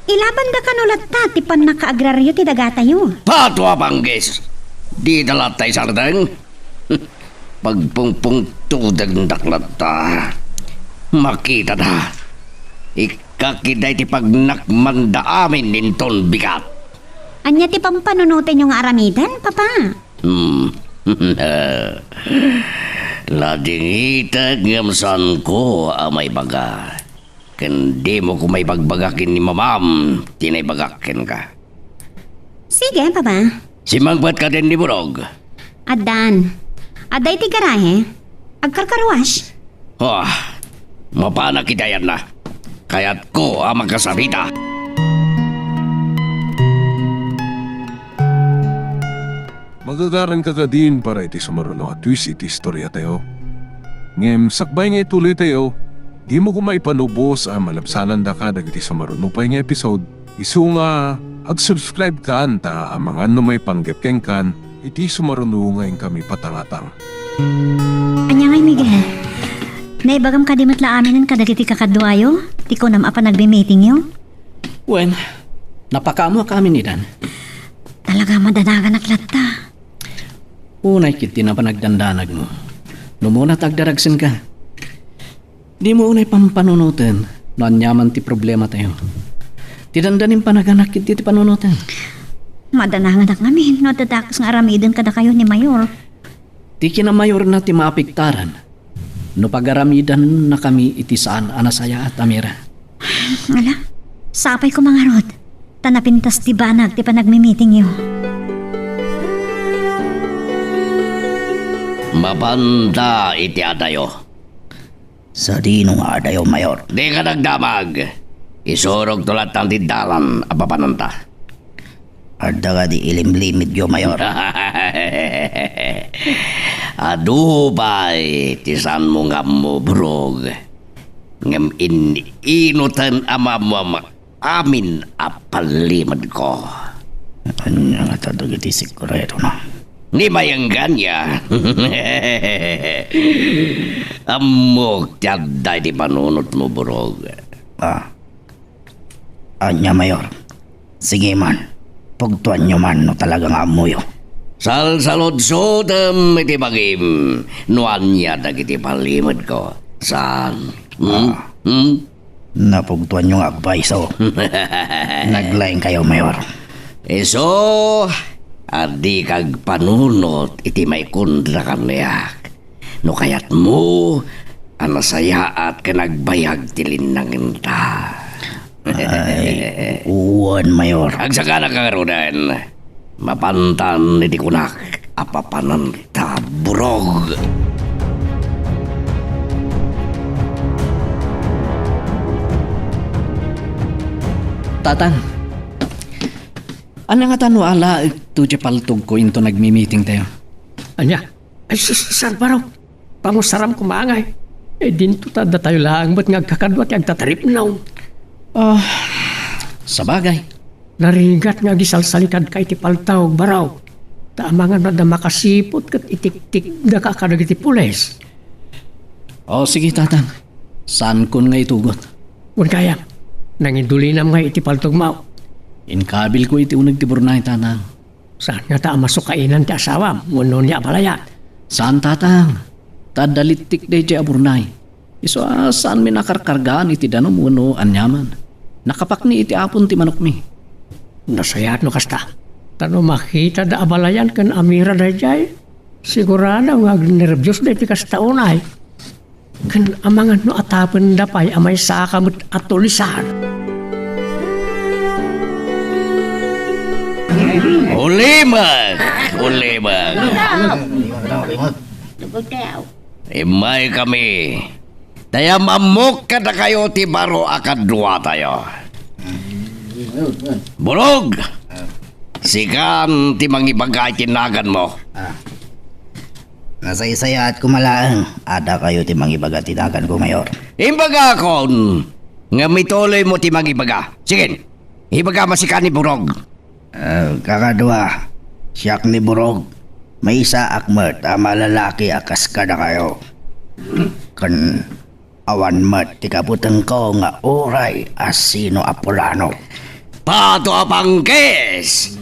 Ilabanda kano latta ti pannakaagraryo ti dagatayo. Pato a Panggis! Dida latta isardeng? Pagpungpungtodendak latta. Makitada. Ikkak ida iti pagnakmanda amin inton bigat. Ania ti pampanunotenyo nga aramiden, Papa? Hmm. Ladingitek ngem saanko a maibaga. Ken dimo koma ibagbaga ken ni mamam ti naibagak kenka. Sige, Papa. Simmangpet ka ken ni Burog? Addan. Adda iti garahe. Agkarkarwash. Ah, mapanak iti ayanna. Kayatko a makasarita. Magagaran ka kadin para iti sumaruno a twist iti istoriatayo. Ngem sakbay nga ituloytayo, dimo koma ipanubos a malabsanandaka dagiti sumaruno pay nga episode. Isu nga ag-subscribe kan ta amangan no maipanggep kenkan iti sumaruno nga inkami patangatang. Ania ngay, Miguel? Naibagam kadi met la aminen kadagiti kakaduayo ti kunam a panagmimitingyo? Wen, napakaammoak amin idan. Talaga madanaganak latta. Unay ketdi a panagdandanagmo. No umuna ta agdaragsenka. Dimo unay pampanunoten no aniaman ti problematayo. Ti dandanim panaganak iti ti panunoten. Madananganak ngamin no adda dakes nga aramiden kadakayo ni Mayor. Ti kinamayorna ti maapektaran no pagaramidannakami iti saan a nasayaat a mira. Ala, sapay ko mangarud, ta napintas ti banag ti panagmimitingyo. Mapanta iti adayo. Sadino nga adayo, Mayor? Dika nagdamag. Isurogto latta ti dalan a papananta. Adda kadi ilimlimidyo, Mayor? Adu pay ti saanmo nga ammo, Burog. Ngem in-inuten a maammoam amin a pallimedko. Ania ngata dagiti sekretona? Ni mayenggan ya. Ammok ti adda iti panunotmo, Burog. Ah. Ania, Mayor? Sige man. Pugtoanyo man no talaga nga ammoyo. Salsaludsotem iti bagim no ania dagiti pallimedko. Saan? Hmm? Ah. Hmm? Napugtoanyo nga agpayso. Naglaingkayo, Mayor. Isu a dika agpanunot iti maikontra kaniak. No kayatmo a nasayaat ken agbayag ti linnangenta. Ay, wen, Mayor. Agsakana ka ngaruden. Mapantan iti kunak a papananta, Burog. Tatang, ania ngata no alaekto diay paltogko inton nagmimitingtayo? Ania? Ay, sus, saan, Baro? Pangusaram koma ngay. Eh, dinto ta datayo laeng met nga agkakadua ti agtataripnaw. Ah, sabagay. Narigat nga agisalsalikadka iti paltawk, Baro. Ta amangan no adda makasiput ket itiktikdaka kadagiti pulis. O, sige, Tatang. Saankon nga itugot. Wen kayat, nangidulinam ngay iti paltogmo. Inkabilko iti uneg ti burnay, Tatang. Saan ngata a masukainan ti asawam wenno ni abalayan? Saan, Tatang. Ta adda littik daydiay a burnay. Isu a saanmin a karkargaan iti danum wenno aniaman. Nakapakni iti apon ti manokmi. Nasayaat no kasta. Ta no makita da abalayan ken amira daydiay, sigurado nga agnerbios daytoy kasta unay. Ken amangan no atapenda pay a maysaka met a tulisan. Ulimek! Ulimek! Immay kami. Dayam ammok kadakayo ti baro a kaduatayo. Burog! Sikan ti mangibaga iti naganmo. Ah. Nasaysayaat koma laeng. Adda kayo ti mangibaga ti naganko, Mayor. Imbagakon, ngem ituloymo ti mangibaga. Sige, ibagam a sika ni Burog. Eh, kakadua, siak ni Burog. Maysaak met a malalaki a kas kadakayo. Ken awan met ti kabutengko nga uray a sino a pulano. Pato a pangkis!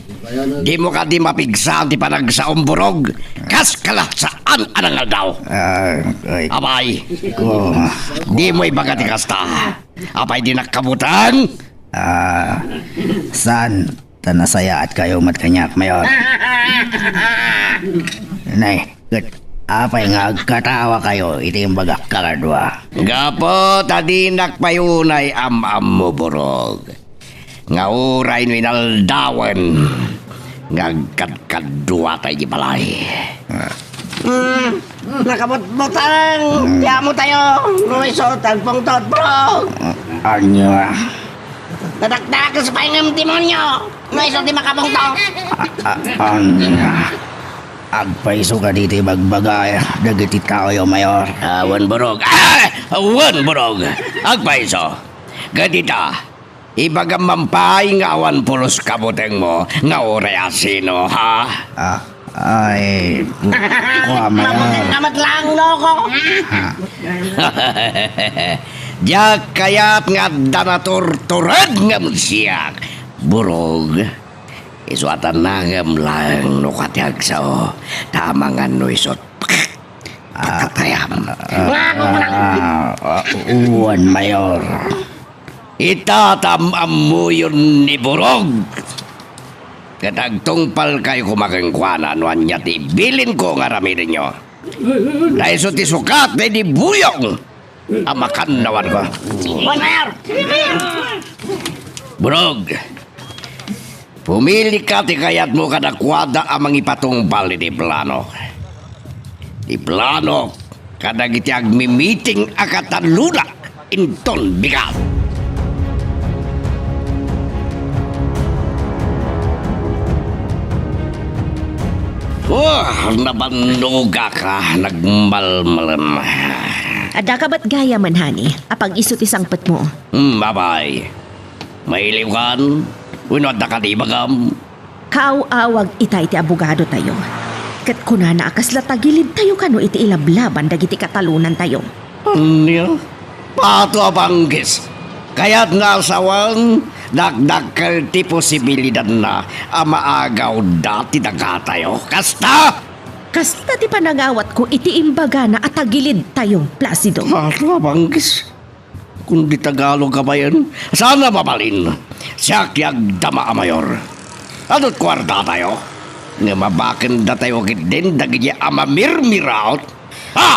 Dimo kadi mapigsa ti panagsaom, Burog? Kas kala saan a nangaldaw. Ah, ay, Apay, ko. Dimo ibaga ti kasta. Apay, dinak kabuteng? Ah, saan? Ta nasayaat kayo met kaniak, Mayor. Nay, ket apay nga agkatawa kayo iti imbagak kakadua? Gapu ta dinak pay unay am-ammo, Burog, nga uray no inaldawen nga agkadkaduata iti balay. Ah. Hmm, nakabutbutang ti amotayo. No isu, agpungtot, Burog. Ania? Nadakdakes pay ngem demonio. No isu ti makapungtot. A-, a-, ania? Agpayso kadi ti ibagbaga dagiti taoyo, Mayor? Awan, Burog. Ah! Awan, Burog. Agpayso. Ket ita, ibagam man pay nga awan pulos kabutengmo nga uray a sino, ha? Ah, ay, ku-, kua, Mayor. Mabuteng ka met laeng, no, ko? Ah. Diak kayat nga adda naturtured ngem siak, Burog. Isu a tannangem laeng no kua ti agsao, ta amangan no isut' patatayam. Ah, ah, ah, wen, Mayor. Ita ta am-ammoyon ni Burog. Ket agtungpalkayo koma kenkuana no ania ti ibilinko nga aramidenyo. Dayso ti sukat daydi buyong a makannawanko. Burog, pumilika ti kayatmo kadakuada a mangipatungpal iti planok. Ti planok kadagiti agmimiting a kataluna inton bigat. Oh, nabannogak a nagmalmalem. Adda ka met gayamen, honey, a pag-isu ti sangpetmo? Hmm, apay. Mailiwkan? Wenno adda kadi ibagam? Kaaw-awag itay ti abogadotayo. Ket kunana a kasla tagilidtayo kano iti ilablaban dagiti katalonantayo. Ania? Pato a panggis! Kayatna a sawen, dakdakkel ti posibilidanna a maagawda ti dagatayo. Kasta? Kasta ti panangawatko iti imbagana a tagilidtayo, Placido. Pato a panggis! Kundi Tagalog a bayan, saan a mabalin. Siak ti agdama a mayor. Adu't kuartatayo. Ngem abakendatayo ketdin dagiti a mamirmiraot. Ha!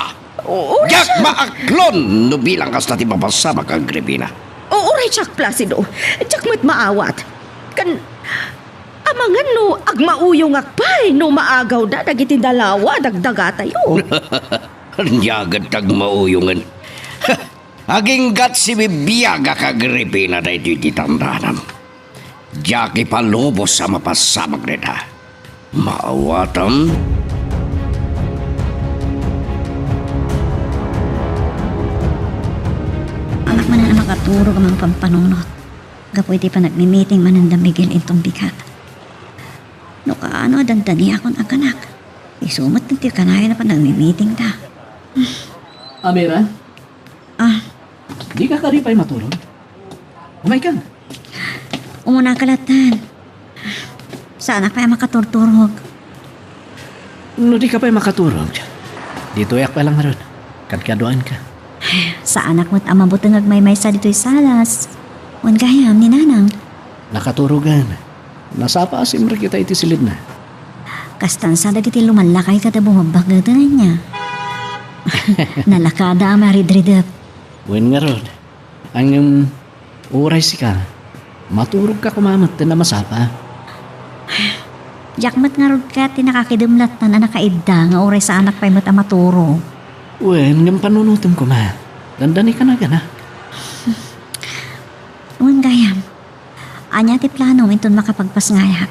O-, oray Diak siak. Maaklon no bilang kasta ti mapasamak, Agripina. O-, oray siak, Placido. Diak met maawat. Kan, amangan no agmauyongak pay no maagawda dagiti dalawa a dagdagatayo. Ania ket ti agmauyongen? Aginggat sibibiagak, Agripina, daytoy ti tandanam. Diak ipalubos a mapasamak dayta. Maawatam? Anak manen a makaturog a mangpampanunot. Gapu iti panagmimiting manen da Miguel inton bigat. No kaano a dandaniakon a kanak. Isu met ti kanayon a panagmimitingda. Amira? Ah. Dika kadi pay maturog? Umayka. Umuna ka latta. Saanak pay a makaturturog. No dika pay makaturog, ditoyak pay la ngarud. Kadkaduaenka. Saanak met a mabuteng agmaymaysa ditoy salas. Wen gayam ni Nanang. Nakaturogen. Nasapa a simrek ita iti silidna. Kastan sa dagiti lumallakay kada bumabbak daytoy ania. Nalakada a maridridep. Wen ngarud, ngem uray sika, maturogka koma metten a masapa. Diak met ngarud ket ti nakakidem lattan a nakaidda nga uray saanak pay met a maturog. Wen, ngem panunotem koma. Dandani ka nagana. Wen gayam. Ania ti planom inton makapagpasngayak?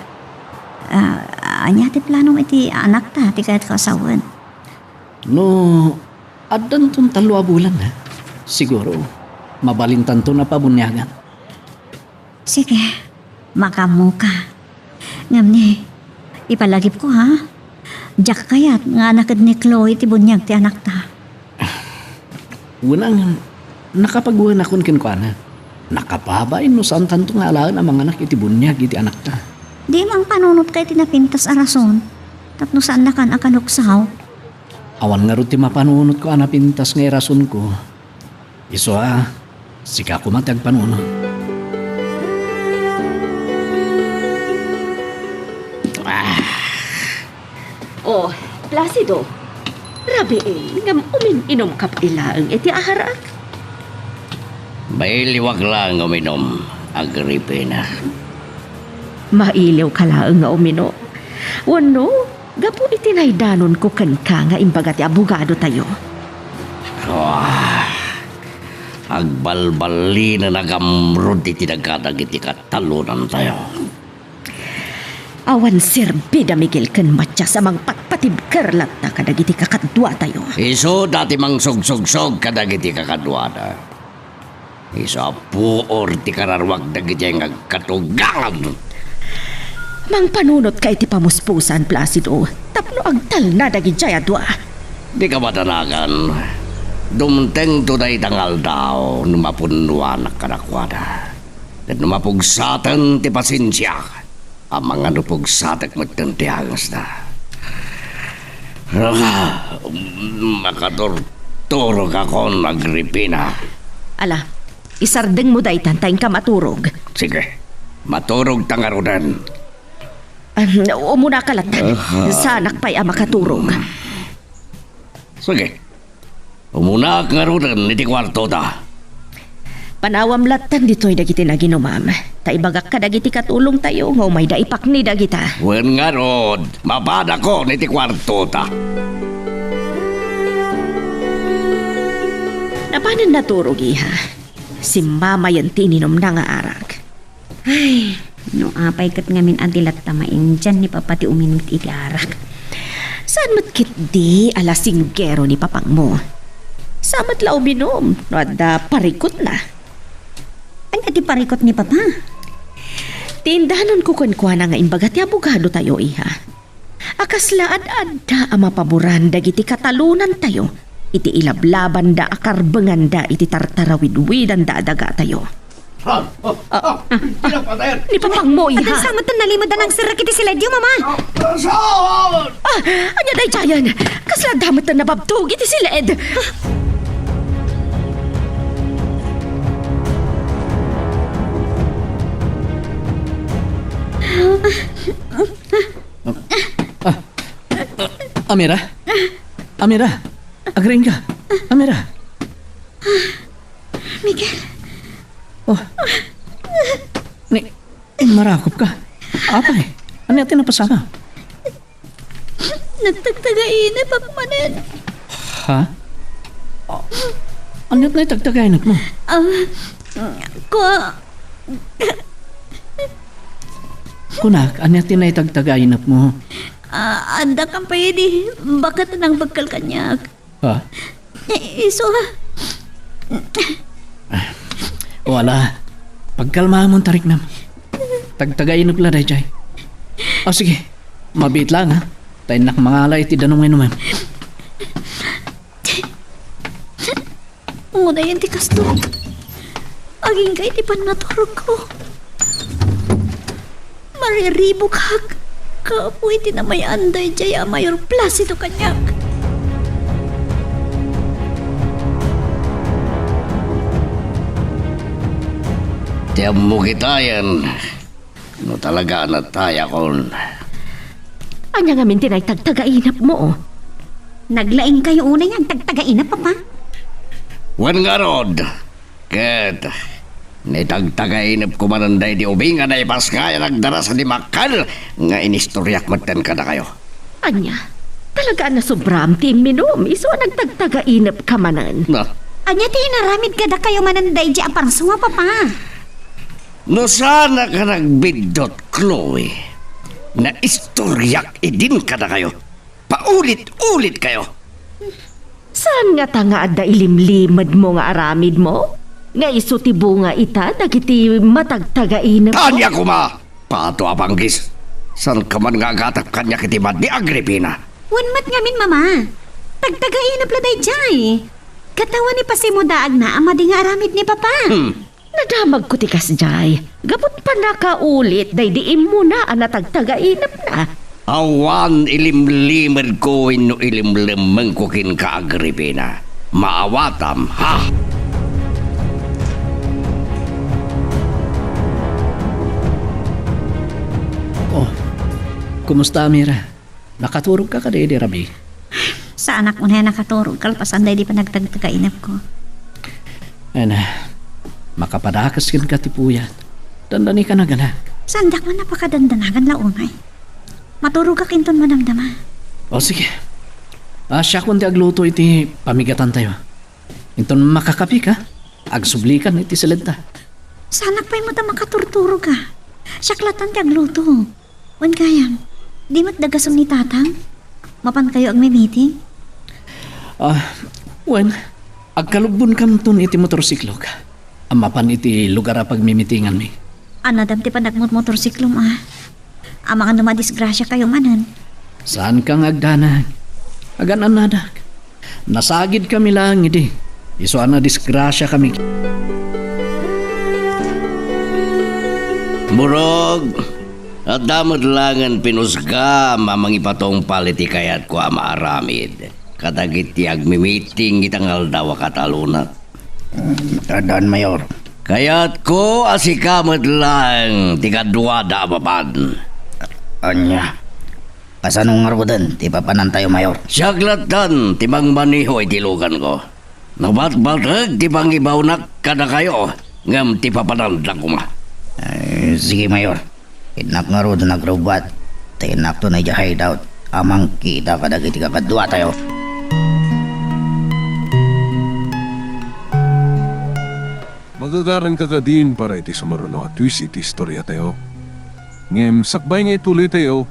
Ah, ania ti planom iti anakta ti kayatko a sawen? No addanton tallo a bulan, ha? Siguro, mabalintanton a pabuniagan. Sige, makaammoka. Ngem ni, ipalagipko, ha? Diak kayat nga anaked ni Chloe ti buniag ti anakta. Wen, ngem nakapaguenakon kenkuana. Nakababain no saantanto nga alaen a manganak iti buniag iti anakta. Di mangpanunotka iti napintas a rason tapno saannakan a kaluksaw. Awan ngarud ti mapanunotko a napintas nga irasonko. Isu a, sika koma ti agpanunot. Ah. Oh, Placido. Rabiin, ngem umin-inumka pay laeng iti arak. Mailiwak laeng nga uminum, Agripina. Mailiwka laeng nga uminum? Wenno, gapu iti naidanonko kenka nga imbaga ti abogadotayo. Ah, agbalballinen a gamrud iti daga dagiti katalonantayo. Awan serbi da Miguel ken Matias a mangpatpatibker latta kadagiti kakaduatayo. Isuda ti mangsugsugsog kadagiti kakaduada. Isu a puor ti kararuak dagiti nga agkatugangan. Mangpanunotka iti pamuspusan, Placido, tapno agtalna dagidiay a dua. Dika madanagan. Dumtengto dayta nga aldaw no mapunnoanak kadakuada. Ket no mapugsaten ti pasensiak, amangan no pugsatek metten ti angesda. Ah, makaturturogakon, Agripina. Ala, Isardengmo daytan ta inka maturog. Sige. Maturogta ngaruden. Ah, umunaka latta. Aha. Saanak pay a makaturog. Sige. Umunak ngaruden iti kuartota. Panawam lattan ditoy dagiti naginumam. Ta ibagak kadagiti katulongtayo nga umayda ipakni dagita. Wen ngarud, mapadakon iti kuartota. Napanen naturog, iha. Simmamayen ti ininumna nga arak. Ay, no apay ket ngamin a di latta maindian ni Papa ti uminum iti arak. Saan met ketdi a lasinggero ni papangmo? Saan met la uminum no adda parikutna? Ania ti parikut ni Papa? Ti indanonko kenkuana nga imbaga ti abogadotayo, iha. A kasla ad-adda a mapaboran dagiti katalonantayo iti ilablabanda a karbenganda iti tartarawidwidanda a dagatayo. Ah, ah, ah, ah, pinapatayan. Ni papangmo, iha. Adda sa met nalimud a nangserrek iti siledyo, Mama. Ah, saan? Ah, ania daydiayen? Kasla adda met nababtog iti siled. Ah, Amira? Amira? Agriingka? Amira? Miguel. Oh. Ni, marakop ka. Apay, ania ti napasaka? Nagtagtagainep ak manen. Ha? Ah, ania ti nagtagtagainep mo? Ah, ko, Kunak, ania ti naitagtagainep mo? Ah, adda kan pay idi, baket a nangbekkel kaniak. Ha? Eh, isu, ah. Ah, wala. Pagkalmaamon, tariknam. Tagtagainep la daydiay. O, sige. Mabiit lang, ha? Ta innak mangala iti danum nga inumem. Unayen ti kasto, agingga iti pannaturogko. Mariribukak gapu iti namay-an daydiay a Mayor Placido kaniak. Ti ammok itayen, no talaga a natayakon. Ania ngamin ti naitagtagainepmo? Naglaingkayo unay nga agtagtagainep, Papa? Wen ngarud, ket naitagtagainepko manen daydi ubing a naipasngay a nagdara sadi makkel nga inistoriak metten kadakayo. Ania? Talaga a nasobram ti imminum, isu a nagtagtagainepka manen? Na. Ania ti inaramid kadakayo manen daydi a parsua, Papa? No saanak a nagbiddut, Chloe, naistoriak idin kadakayo. Paulit-ulitkayo. Saan ngata nga adda ilimlimedmo nga aramidmo? Nga isu ti bunga ita dagiti matagtagainepmo? Ania koma! Pato a panggis! Saanka man nga agatep kaniak iti madi, Agripina? Wen met ngamin, Mama. Tagtagainep la daydiay. Ket awan ni pasimudaagna a madi nga aramid ni Papa. Hmm. Nadamagko ti kasdiay, gapu ta pannakaulit daydi immuna a natagtagainepna. Awan ilimlimedko wenno ilimlemmengko kenka, Agripina. Maawatam, ha? Oh, kumusta, Amira? Nakaturogka kadi idi rabii? Saanak unay a nakaturog kalpasan daydi panagtagtagainepko. Ay na, makapadakes kenka ti puyat. Dandanika nagana. Saandak man a pakadandanagan la unay. Maturogak inton madamdama. O sige. Ah, siakon ti agluto iti pamigatantayo. Inton makakapika, agsublikan iti siledta. Saanak pay met a makaturturog a. Siak lattan ti agluto. Wen gayam, di met dagasen ni Tatang? Mapankayo agmimiting? Ah, wen, agkalubbonkamton iti motorsiklok a mapan iti lugar a pagmimitinganmi. Annadam ti panagmotmotorsiklom a. Amangan no madisgrasiakayo manen. Saanka nga agdanag. Agan-annadak. Nasagidkami laeng idi isu a nadisgrasiakami. Murag adda met laengen pinusgam a mangipatungpal iti kayatko a maaramid kadagiti agmimiting ita nga aldaw a katalona. Addaan, Mayor. Kayatko a sika met laeng ti kaduada a mapan. Ania? Kasano ngaruden ti papanantayo, Mayor? Siak lattan ti mangmaneho iti luganko. Nabatbateg ti pangibaonak kadakayo, ngem ti papananda koma. Ay, sige, Mayor. Innak ngarud nagrubat, ta innakto idiay hideout a mangkita kadagiti kakaduatayo. Magagaranka kadin para iti sumaruno a twist iti istoriatayo. Ngem sakbay nga ituloytayo,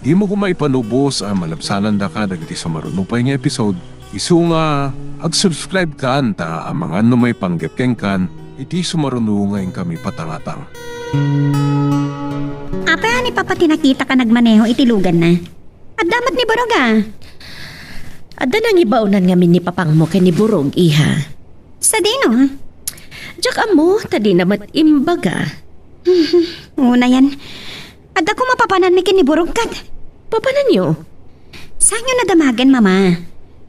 dimo koma ipanubos a malabsanandaka dagiti sumaruno pay nga episode. Isu nga, ag-subscribe kan ta amangan no maipanggep kenkan iti sumaruno nga inkami patangatang. Apay a ni Papa ti nakitaka nagmaneho iti luganna? Adda met ni Burog a? Adda nangibaonan ngamin ni Papangmo ken ni Burog, iha. Sadino? Diak ammo, ta dina met imbaga. Unayen. Adda koma papananmi ken ni Burog ket. Papananyo? Saanyo nadamagen, Mama?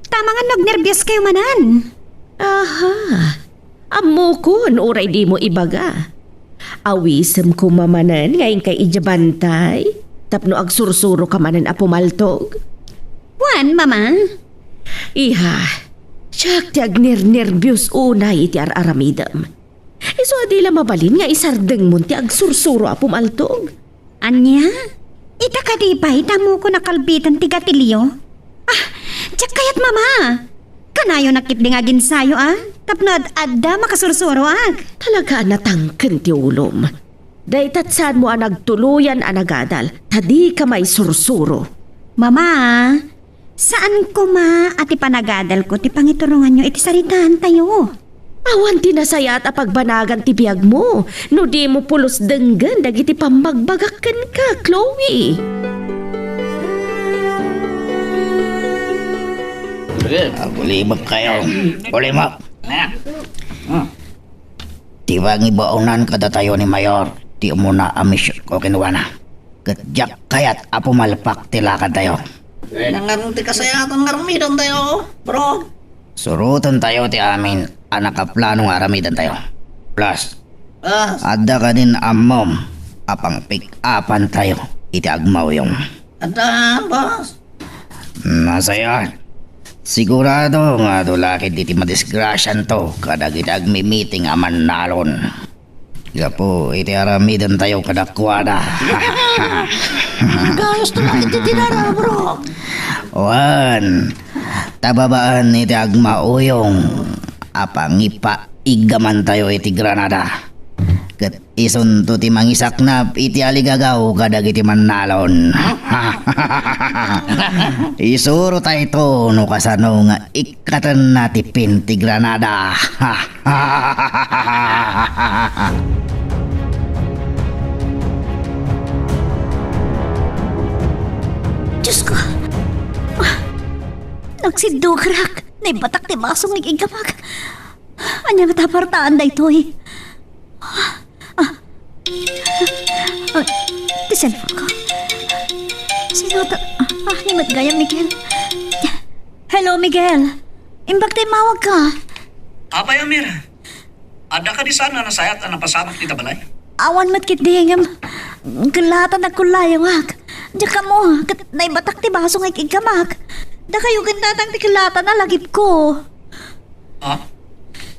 Ta amangan no agnerbios kayo manen. Aha. Ammokon, uray dimo ibaga. Awisem koma manen nga inkay idiay bantay, tapno agsursuroka manen a pumaltog. Wen, Mama. Iha, siak ti agnernerbios unay iti ar-aramidem. Isu a di la mabalin nga isardengmon ti agsursuro a pumaltog. Ania? Ita kadi pay ti ammokon a kalbitan ti gatilio? Ah, diak kayat, Mama! Kanayonak ketdi nga aginsayo a, tapno ad-adda makasursuroak. Talaga a natangken ti ulom. Dayta saanmo a nagtuloyan a nagadal, ta dika maisursuro. Mama, saan koma a ti panagadalko ti pangituronganyo iti saritaantayo. Awan ti nasayaat a pagbanagan ti biagmo no dimo pulos denggen dagiti pammagbagak kenka, Chloe. Agulimek kayo. Gulimek. Ti pangibaonan kadatayo ni Mayor ti umuna a misyonko kenkuana. Ket diak kayat a pumalpak ti lakadtayo. Nangan ti kasayaatan nga aramidantayo, bro. Surotentayo ti amin a nakaplano nga aramidantayo. Plus, Plus, adda kadin ammom a pangpick-upantayo iti agmauyong. Adda, boss. Masaya. Sigurado nga adu la ketdi ti madisgrasianto kadagiti agmi-meeting a mannalon. Gapu iti aramidantayo kadakuada. Gayos to iti tinara, bro. Wen, ta babaen iti agmauyong a pangipaiggamantayo iti Granada. Ket isunto ti mangisaknap iti aligagaw kadagiti mannalon. Isurotayto no kasano nga ikkatenna ti pin ti Granada. Diyos ko! Ah, nagsiddukerak! Naibatak ti baso nga iggamak! Ania nga tapartaan daytoy? Ah, ah, ti cellphone ko. Sino ta-, ah, ah, ni met gayam, Miguel. Hello, Miguel. Imbag ta immawagka. Apay, Amir. Adda kadi saan a nasayaat a napasamak ita balay? Awan met ketdi ngem, kellatan agkullayawak. Diak ammo, ket naibatak ti baso nga iggamak. Dakayo ken tatang ti kellatan a lagipko. Ha?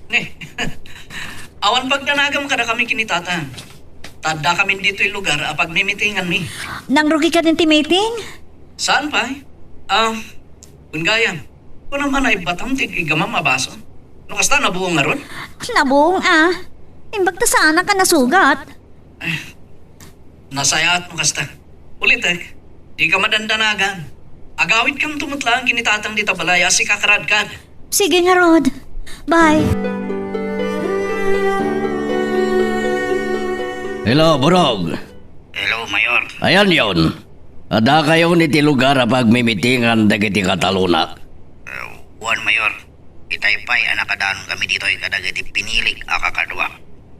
Ni, awan pagdanagam kadakami ken ni tatang. Ta addakamin ditoy lugar a pagmimitinganmi. Nangrugi kadin ti meeting? Saan pay? Ah, wen gayam. Kunam a naibatam ti iggamam a baso. No kasta, nabuong ngarud? Nabuong a. Imbag ta saanak a nasugat. Nasayaat no kasta. Ulitek, dika madandanagan. Agawidkamto met laeng ken ni tatang dita balay a sika ket Radkad. Sige ngarud. Bye. Hello, Burog. Hello, Mayor. Ayanyon. Addakayon iti lugar a pagmimitingan dagiti katalonak? Eh, wen, Mayor. Itay pay a nakadaankami ditoy kadagiti pinilik a kakaduak.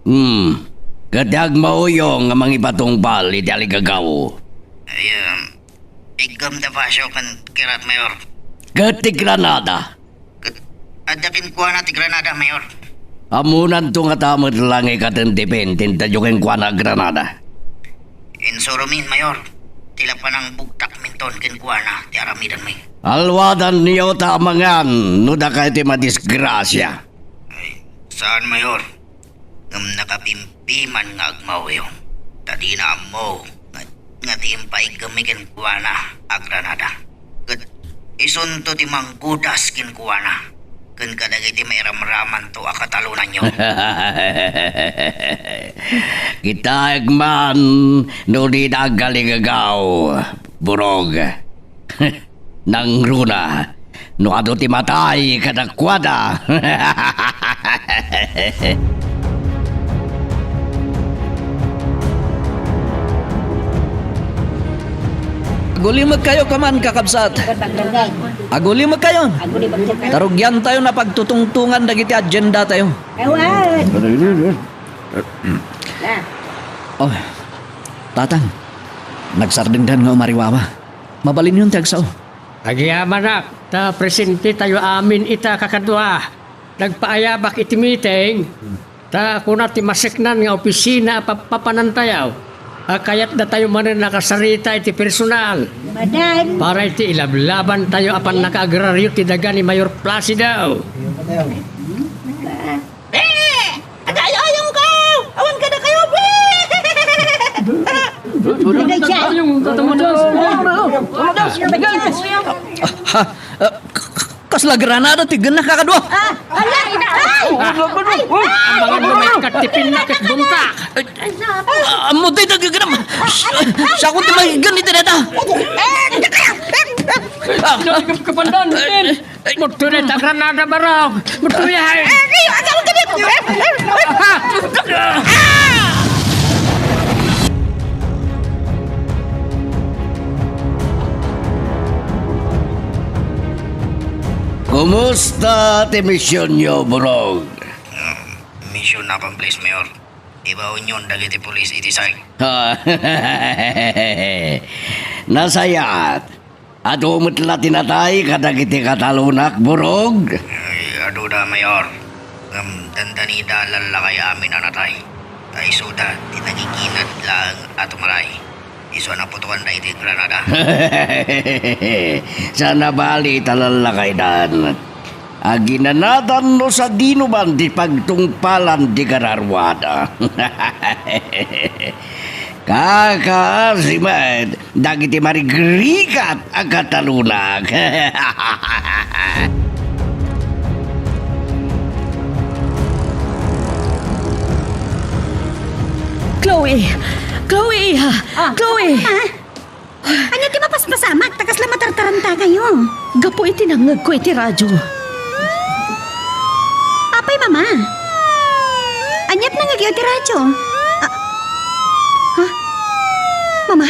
Hmm. Ket ti agmauyong nga mangipatungpal iti aligagaw. Ay, um, iggam ti basio ken kirat, Mayor. Ket ti granada. Ket adda kenkuana ti granada, Mayor. Ammonanto ngata met la nga ikatendepen ti intayo kenkuana a granada. Insuromin, Mayor. Ti la panangbugtakminton kenkuana ti aramidenmi. Alwadanyo ta amangan no dakay ti madisgrasia. Ay, saan, Mayor? Ngem nakapimpiman nga agmauyong. Ta dina ammo nga, nga ti impaiggemmi kenkuana a granada. Ket isunto ti manggudas kenkuana ken kadagiti mairamramanto a katalonanyo. Kitaek man no dida aggaligagaw, Burog. Nangruna, no adu ti matay kadakuada. Agulimekkayo kaman, kakabsat. Agulimekkayo. Tarugiantayon a pagtutungtongan dagiti agendatayo. Oh, Tatang, nagsardengdan nga umariwawa. Mabalinyon ti agsao. Agyamanak, ta presentetayo amin ita kakadua. Nagpaayabak iti meeting, ta kuna ti maseknan nga opisina a pappapanantayo a kayatdatayo manen a kasarita iti personal para iti ilablabantayo a pannakaagrario ti daga ni Mayor Placido. Eh! Agayayong ko! Awan kadakayo! Ayong, tatamudas. Ha? Ah, k-, k-, kasla granada ti gennak kakadua. Ah, ala! Ay! Ay! Amangan no maikkat ti pinnak ket buntak. Ah, ammo ti dagigenam. Siak ti maigen iti data. Ah, Nagkapkapandan, Ken! Mutulay ta granada, barok! Mutulay! Eh, eh, agawid kami! Kumusta ti misionyo, Burog? Um, mission accomplished, Mayor. Ibaonyon dagiti pulis iti site. Nasayaat. Adu met la ti natay kadagiti katalonak, Burog? Ay, aduda, Mayor. Ngem dandanida lallakay amin a natay. Ta isuda ti nagiginad laeng a tumaray. Isu a naputokanda iti granada. Saan a bali ta lallakaydan. Aginanatan no sadino man ti pagtungpalan ti kararuada. Kakaasi met dagiti marigrigat a katalonak. Chloe! Chloe, iha! Ah, Chloe! Mama? Ania ti mapaspasamak ta kasla matartarantakayo? Gapu iti nangngegko iti radyo. Apay, Mama? Ania ti nangngegyo iti radyo? Ah, ha? Mama?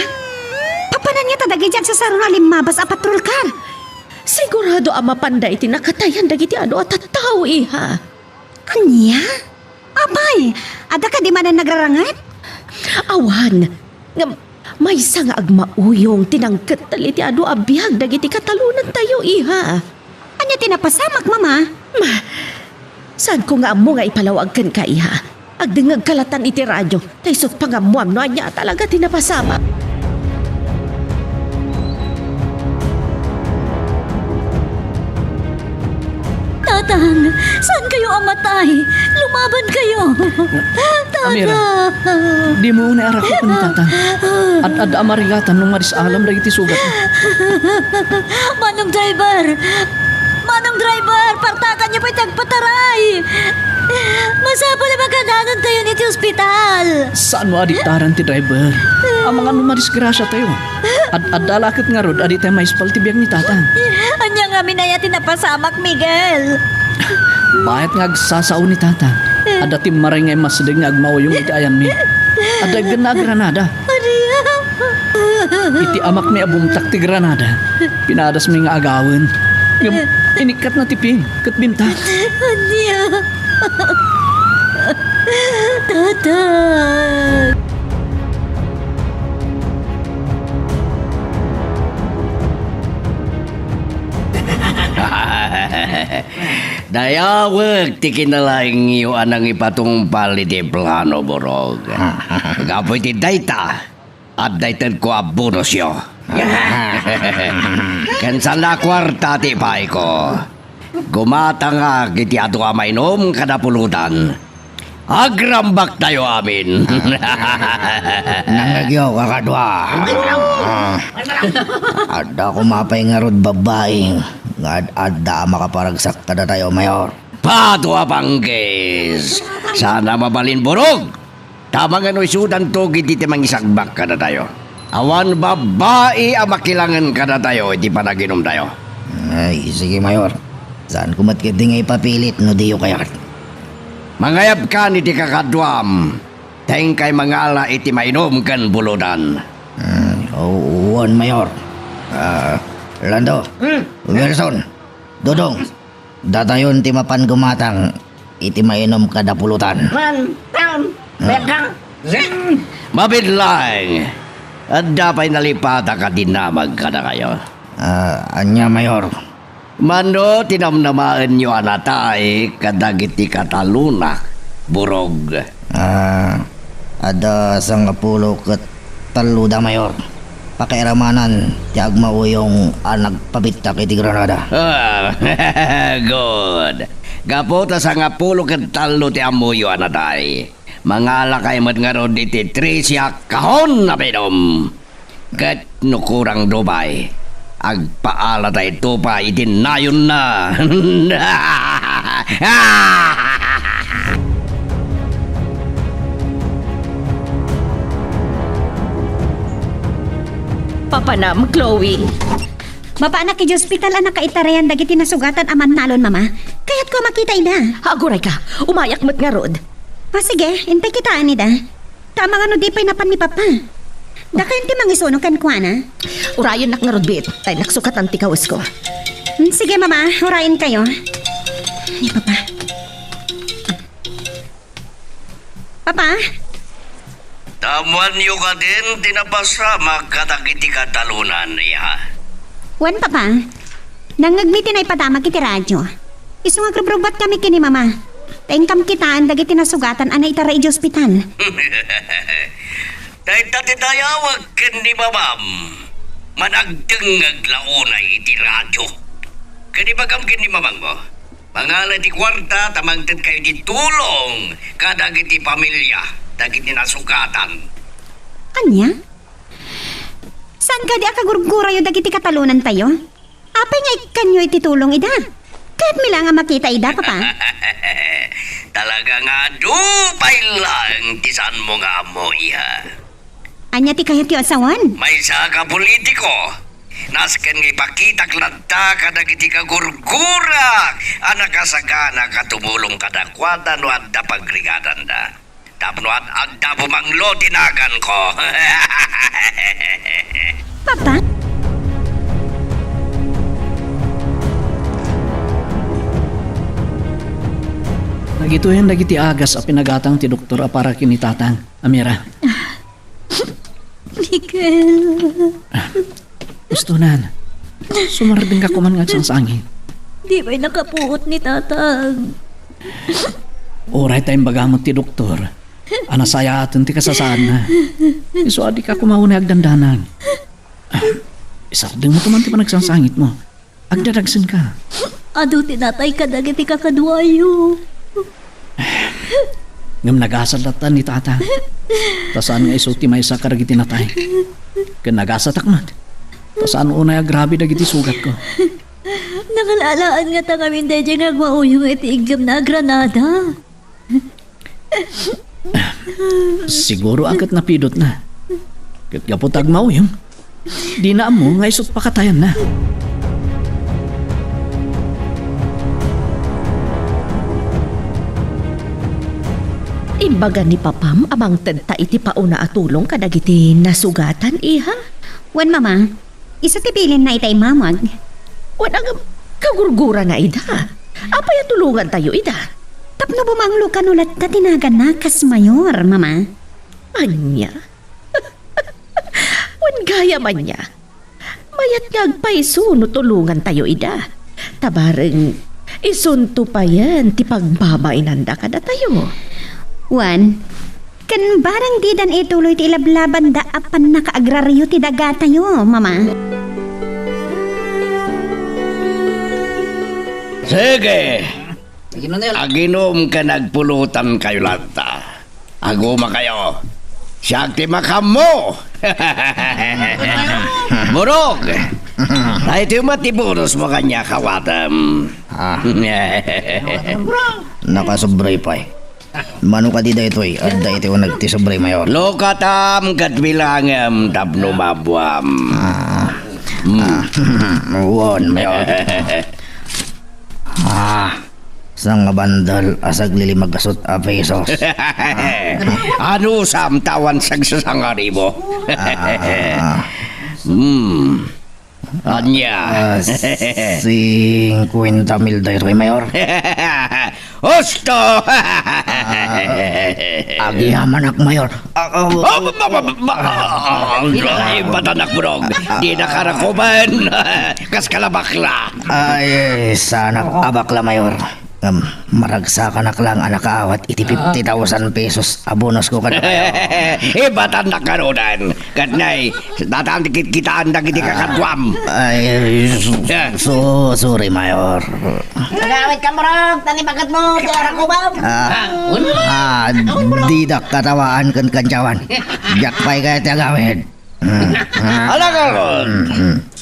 Papananyo ta dagiti agsasarona a limmabas a patrol car? Sigurado a mapanda iti nakatayan dagiti adu a tattao, iha. Ania? Apay, adda kadi manen nagraranget? Awan. Ngem, maysa nga agmauyong ti nangkettel iti adu a biag dagiti katalonantayo, iha. Ania ti napasamak, Mama? Ma, saanko nga ammo nga ipalawag kenka, iha. Agdengngegka latta iti radyo, ta isut' pangammoam no ania a talaga ti napasamak. Tatang, saan kayo a matay? Lumaban kayo! Amira, dimo unay a rakupen ni Tatang. Ad-adda a marigatan no madisalam dagiti sugat. Manong driver! Manong driver, partakanyo pay ti agpataray! Masapul a makananontayon iti ospital! Saan mo a diktaran ti driver? Amangan no madisgrasiatayo. Ad-adda la ket ngarud a ditay maispal ti biag ni Tatang. Ania ngamin aya ti napasamak, Miguel? Bayat nga agsasao ni Tatang, adda timmaray nga immasdeng nga agmauyong iti ayanmi. Adda iggenna a granada. Iti amakmi a bumtak ti granada, pinadasmi nga agawen. Ngem inikkatna ti pin ket bimtak. Ania? Tatang! Dayawek ti kinalaingyo a nangipatungpal iti plano, Burog. Gapu iti dayta, adda itedko a bonusyo. Ken saan la a kuarta ti ipaayko. Gumatangak iti adu a mainum kada pulutan. Agrambaktayo amin. Nangngegyo, kakadua. Ah, adda koma pay ngarud babbai nga ad-adda a makaparagsak kadatayo, Mayor. Pato a panggis! Saan a mabalin, Burog! Ta mangano isudanto iti mangisagbak kadatayo. Awan babbai a makilangen kadatayo iti panaginumtayo. Ay, sige, Mayor. Saanko met ketdi nga ipapilit no diyo kayat. Mangayabkan iti kakaduam, ta inkay mangala iti mainum ken buludan. Hmm, o-, wen, Mayor. Ah, Lando, Hmm. Wilson, Dodong, datayon ti mapan gumatang iti mainum kada pulutan. Man, tan, Hmm. Bedang, Zin. Mabiit laeng, adda pay nalipata a dinamag kadakayo. Ah, ania, Mayor? Mano ti namnamaenyo a natay kadagiti katalonak, Burog? Ah, adda sangapulo ket talloda, Mayor. Pakairamanan ti agmauyong a nagpabittak iti Granada. Ah, good. Gapu ta sangapulo ket tallo ti ammoyo a natay, mangalakay met ngarud iti trese a kahon a mainum. Ket no kurangda pay, agpaalatayto pay iti nayonna. Papanam, Chloe. Mapaanak idiay ospital a nakaitarayan dagiti nasugatan a mannalon, Mama. Kayatko a makita ida. Agurayka, umayak met ngarud. Ah, sige, intay kitaen ida. Ta mangano di pay napan ni Papa? Dakayon ti mangisuno kenkuana? Urayennak ngarud, Bit, ta innak sukatan ti kawesko. Hmm, sige, Mama, urayenkayo. Ni Papa. Papa? Ammoanyo kadin ti napasamak kadagiti katalonan, iha? Wen, Papa. Nangngegmi ti naipadamag iti radio. Isu nga agrubrubbat kami ken ni Mama. Ta inkam kitaen dagiti nasugatan a naitara idiay ospital. Dayta ti dayawek ken ni Mamam. Managdengngeg la unay iti radio. Ken ibagam ken ni Mamangmo, mangala ti kuarta ta mangtedkayo ti tulong kadagiti pamilia dagiti nasugatan. Ania? Saan kadi a kagurgurayo dagiti katalonantayo? Apay nga ikkanyo iti tulong ida? Kayatmi la nga makita ida, Papa. Talaga nga adu pay laeng ti saanmo nga ammo, iha. Ania ti kayatyo a sawen? Maysa ka politiko. Nasken nga ipakitak latta kadagiti kagurgurak a nakasagana a tumulong kadakuada no adda pagrigatanda. Tapno ad-, adda bumanglo ti naganko. Papa? Nagituyen dagiti agas a pinagatang ti doktor a para ken ni Tatang, Amira. Miguel. Ustonan, sumardengka koman nga agsangsangit. Di pay nakapuot ni Tatang. Uray ta imbagam met ti doktor a nasayaaten ti kasasaadna. Isu a dika koma unay agdandanag. Isardengmo koman ti panagsangsangitmo. Agdadagsenka. Adu ti natay kadagiti kakaduayo. Ngem nagasat latta ni Tata. Ta saan nga isu ti maysa kadagiti natay. Ken nagasatak met. Ta saan unay agrabe dagiti sugatko. Nakalaalaen ngata ngamin daydiay nga agmauyong iti iggemna a Granada. Siguro a ket napidotna. Ket gapu ta agmauyong, dina ammo nga isut' pakatayanna. Imbaga ni Papam a mangtedta iti pauna a tulong kadagiti nasugatan, iha? Wen, Mama. Isu ti bilinna ita immamag. Wen, agam, kagurgurana ida. Apay a tulongantayo ida? Tapno bumanglo kano latta ti naganna kas mayor, Mama. Ania? Wen, gayam ania? Mayat nga agpayso no tulongantayo ida. Ta bareng, Isunto payen ti pagbabainanda kadatayo. Wen, ken barang didan ituloy ti ilablabanda a pannakaagrario ti dagatayo, Mama. Sige. Aginom ken agpulutankayo latta. Agumakayo. Siak ti makaammo. Murog. Daytoy met ti bonus mo kaniak, awatem. Ah. Nakasubray pay. Mano kadi daytoy, adda iti uneg ti subray, Mayor. Lukatam ket bilangem tapno mabuam. Ah. Hmm. Ah. Wen, Mayor. Ah. Sangabandel a saglilimagasut a pesos. Anusam ta awan sagsasangaribo? Ah. Hmm. Ania? Ah, singkuenta mil daytoy, Mayor. Husto! Ah, agyamanak, Mayor. Ah, ah, oh, ba, ba, ba, ba, ah, ah, ibatanak, Murog. Di na karakuben. Kas kalabakla. Ay, sanak a bakla, Mayor. Ngem, maragsakanak lang a nakaawat iti fifty thousand pesos a bonus ko kada kayo. Ibatan na karunan. Ket nay, datan ti kitkitaan dagiti kakaduam. Ay, su-, su-, sorry, Mayor. Agawid ka, Murog, tani bakit mo, ti arakubam? Ah, ah, didak katawaan ken kantsawan. Diak pay kayat ti agawid. Alagad!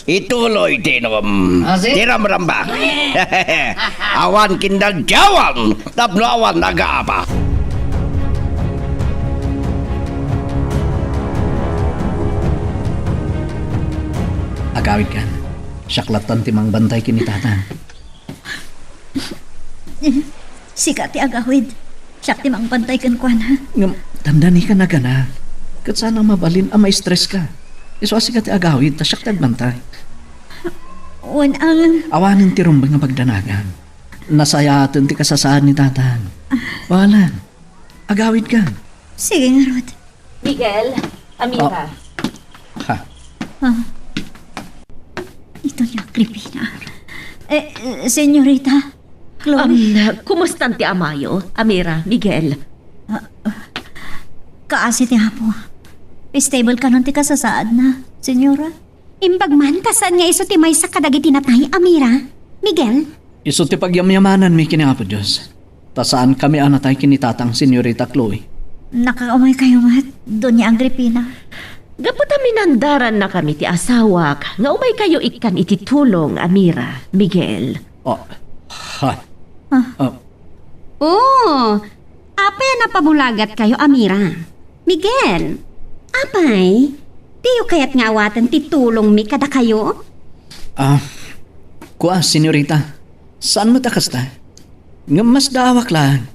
Ituloy ti inum. Ah, si? Ti ramrambak. Awan kindantiawan tapno awan nagaapa. Agawid kan. Siak lattan ti mangbantay ken ni Tatang. Sika ti agawid. Siak ti mangbantay kenkuana. Ngem, dandani ka nagana. Ket saan a mabalin a ma-stress ka. Isu a sika ti agawid, ta siak ti agbantay. Wen, ang Awanen ti rumbeng a pagdanagan. Nasayaten ti kasasaad ni Tatang. Walan. Agawid ka. Sige ngarud. Miguel, Amira. Ah. Ha. Ah. Ito ni Agripina. Eh, senyorita, Chloe. Um, kumusta ti amayo, Amira, Miguel? Ah, ah. Kaasi ti Apo. Stable kanon ti kasasaadna, senyora. Imbag man ta saan nga isu ti maysa kadagiti natay, Amira, Miguel? Isu ti pagyamyamananmi ken ni Apo Dios, ta saankami a natay ken ni Tatang, Senyorita Chloe. Nakaumaykayo met, Doña Agripina. Gapu ta minandarannakami ti asawak nga umaykayo ikkan iti tulong, Amira, Miguel. Oh, ha. Ah. Oh. Oh, apay a napabulagatkayo, Amira? Miguel, apay, diyo kayat nga awaten ti tulongmi kadakayo? Ah, kua, senyorita, saan met a kasta? Ngem masdaawak laeng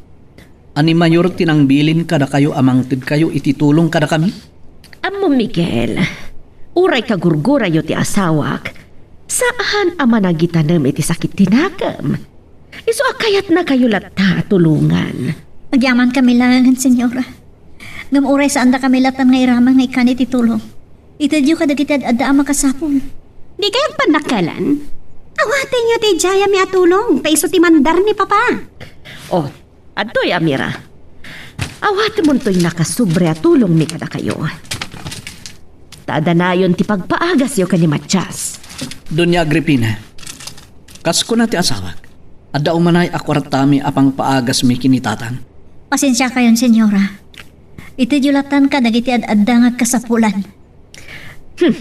a ni Mayor ti nangbilin kadakayo a mangtedkayo iti tulong kadakami? Ammom, Miguel, uray kagurgurayo ti asawak, saan a managitanem iti sakit ti nakem. Isu a kayatnakayo latta a tulongan. Agyamankami laengen, senyora. Ngem uray saandakami latta nga iraman nga ikkan iti tulong, itedyo kadagiti ad-adda a makasapul. Dikay agpannakkelan. Awatenyo ti idiayami a tulong, ta isu ti mandar ni Papa. Oh, adtoy, Amira. Awatemontoy nakasubra a tulongmi kadakayo. Ta adda nayon ti pagpaagasyo ken ni Matias. Doña Agripina, kas kuna ti asawak, adda umanay a kuartami a pangpaagasmi ken ni Tatang. Pasensiakayon, senyora. Itedyo lattan kadagiti ad-adda nga agkasapulan. Hmm.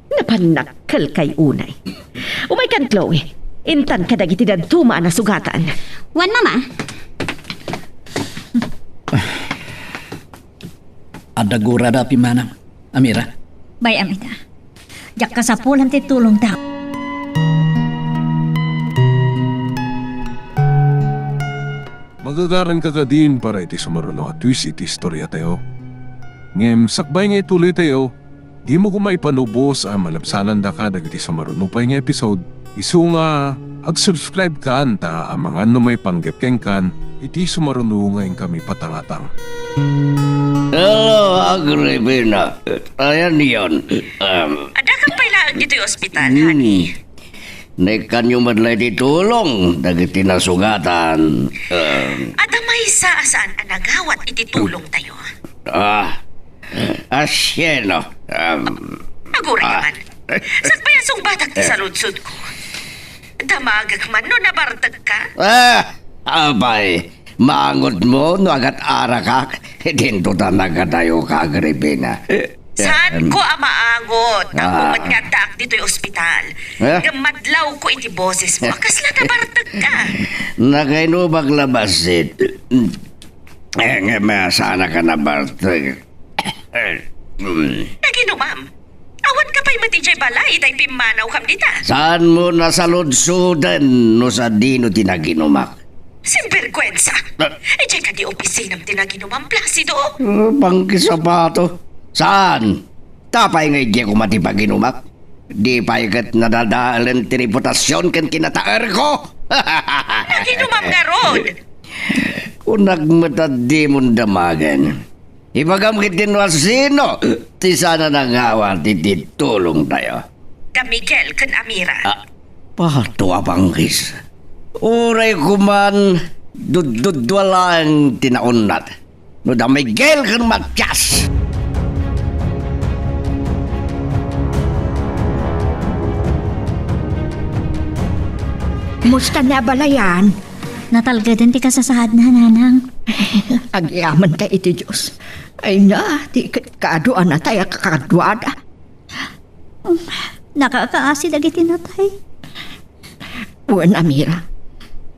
Napannakkelkay unay. Umaykan, Chloe. Intan kadagiti dadduma a nasugatan. Wen, Mama. Adda gurada a pimmanam, Amira. Bay-am ita. Diak kasapulan ti tulongda. Magagaranka kadin para iti sumaruno a twist iti istoriatayo. Ngem sakbay nga ituloytayo, dimo koma ipanubos a malabsanandaka dagiti sumaruno pay nga episode. Isu nga, ag-subscribe kan ta amangan no maipanggep kenkan iti sumaruno nga inkami patangatang. Hello, Agripina. Ayan yon. Um, Adda ka pay laeng ditoy ospital, hmm, honey? Naikkanyo met la iti tulong dagiti nasungatan. Em. Adda maysa a saan a nangawat iti tulongtayo. Ah, asieno. Em, Aguray ah. Naman. Sakbay a sungbatak ti Ah. saludsodko. Damagek man no nabartekka? Ah, apay, maangodmo no agat-arakak, dinto ta nagkadayoka, Agripina. Saanko a maangot, tapno Ah. met nga addaak ditoy ospital. Eh? Ngem madlawko iti bosesmo a kasla nabartekka. Nakainumak la bassit. Eh, ngem, ah, saannak a nabartek. Naginumam. Awanka pay met idiay balay, itay pimmanawkam dita. Saanmo nasaludsoden no sadino ti naginumak? Sinbergwensa! Ah. Idiay kadi opisinam ti naginumam, Placido? Ah, pangkisapato. Saan? Apay nga idiay koma ti paginumak? Di pay ket nadadaelen ti reputasion ken kinataerko? Naginumam ngarud! Kunak met a dimon damagen. Ibagam ketdi no asino ti saan a nangawat iti tulongtayo. Da Miguel ken Amira. Ah, pato a panggis. Uray koman dudduddua laeng ti naunnat. No da Miguel ken Matias. Kumusta ni abalayan? Natalgeden ti kasasaadna, nanang. Agyamankay iti Dios. Ay na, ti ket kadu a natay a kakaduada. Nakakaasi dagiti natay. Wen, Amira.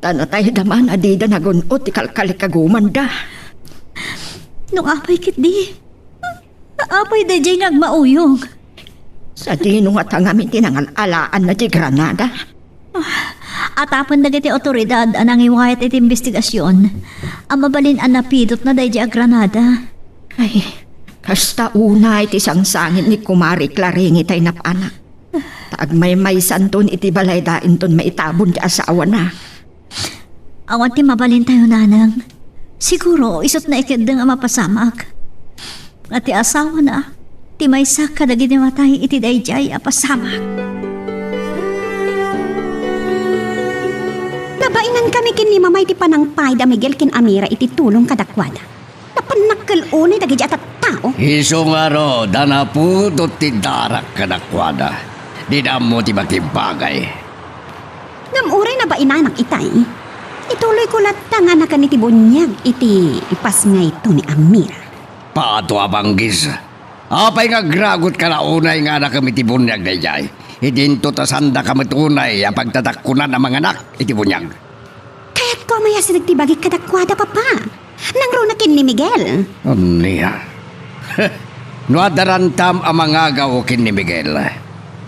Ta natayda man a dida nagun-ot ti kalkalikagumanda. No apay ketdi? Apay daydiay nga agmauyong? Sadino ngata ngamin ti nangal-alaanna ti granada? Ah, atapen dagiti awtoridad a nangiwayat iti imbestigasion a mabalin a napidutna daydiay a granada. Ay, kasta unay ti sangsangit ni Kumare Claring itay napanak. Ta agmaymaysanton iti balayda inton maitabon ti asawana. Awan ti mabalintayo, nanang. Siguro, isut' naikeddeng a mapasamak. Nga ti asawana, ti maysa kadagiti matay iti daydiay a pasamak. Nabainankami ken ni Mama iti panangpay da Miguel ken Amira iti tulong kadakuada. Napannakkel unay dagiti a tattao. Isu ngarud a napudot ti darak kadakuada. Dida ammo ti makibagay. Ngem uray nabainanak itay, ituloyko latta nga nakan iti buniag iti ipasngayto ni Amira. Pato a panggis. Apay nga agragutka la unay nga anakem iti buniag daydiay? Idinto ta saandaka met unay a pagtadakkunan a manganak iti buniag. Kayatko a mayas dagiti bagik kadakuada, Papa. Nangruna ken ni Miguel. Ania? No adda rantam a mangagaw ken ni Miguel,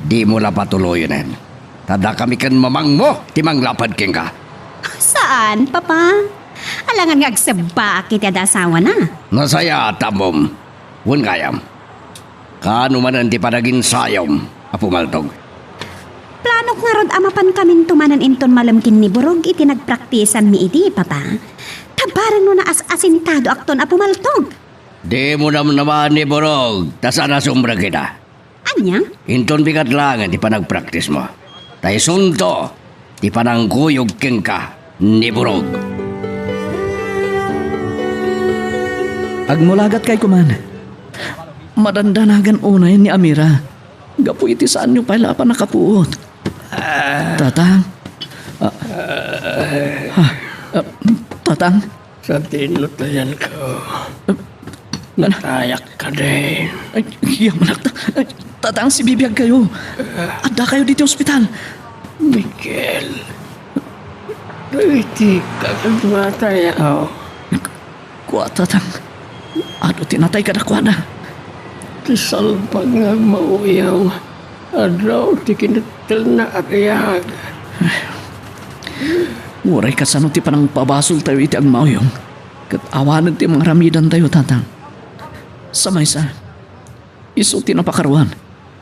dimo la patuloyen. Ta dakami ken mamangmo ti manglapad kenka. Saan, Papa? Alangan nga agsebbaak iti adda asawana. Nasayaat, ammom. Wen gayam. Kaano manen ti panaginsayom, Apo Maltog? Planok ngarud a mapankaminto manen inton malem ken ni Burog iti nagpraktisanmi idi, Papa. Ta bareng no naas-asintadoakton, Apo Maltog. Dimo namnama ni Burog, ta saan a sumrek ida. Ania? Inton bigat laengen ti panagpraktismo. Ta isunto ti panangkuyog kenka ni Burog. Agmulagatkay koman. Madandanagan unay ni Amira gapu iti saanyo pay la a pannakapuot. Tatang? Ah, ah, ah, Tatang? Sadino ti ayanko? Natayak kadin. Ay, yamanak ta. Ay, Tatang, sibibiagkayo. Addakayo ditoy ospital. Miguel. Dagiti kadakuatayo. Kua, Tatang. Adu ti natay kadakuada. Ti salbag nga agmauyong. Adu ti kinittelna a biag. Uray kasano ti panangpabasoltayo iti agmauyong, ket awanen ti mangaramidantayo, Tatang. Sa maysa, isu ti napakaruan,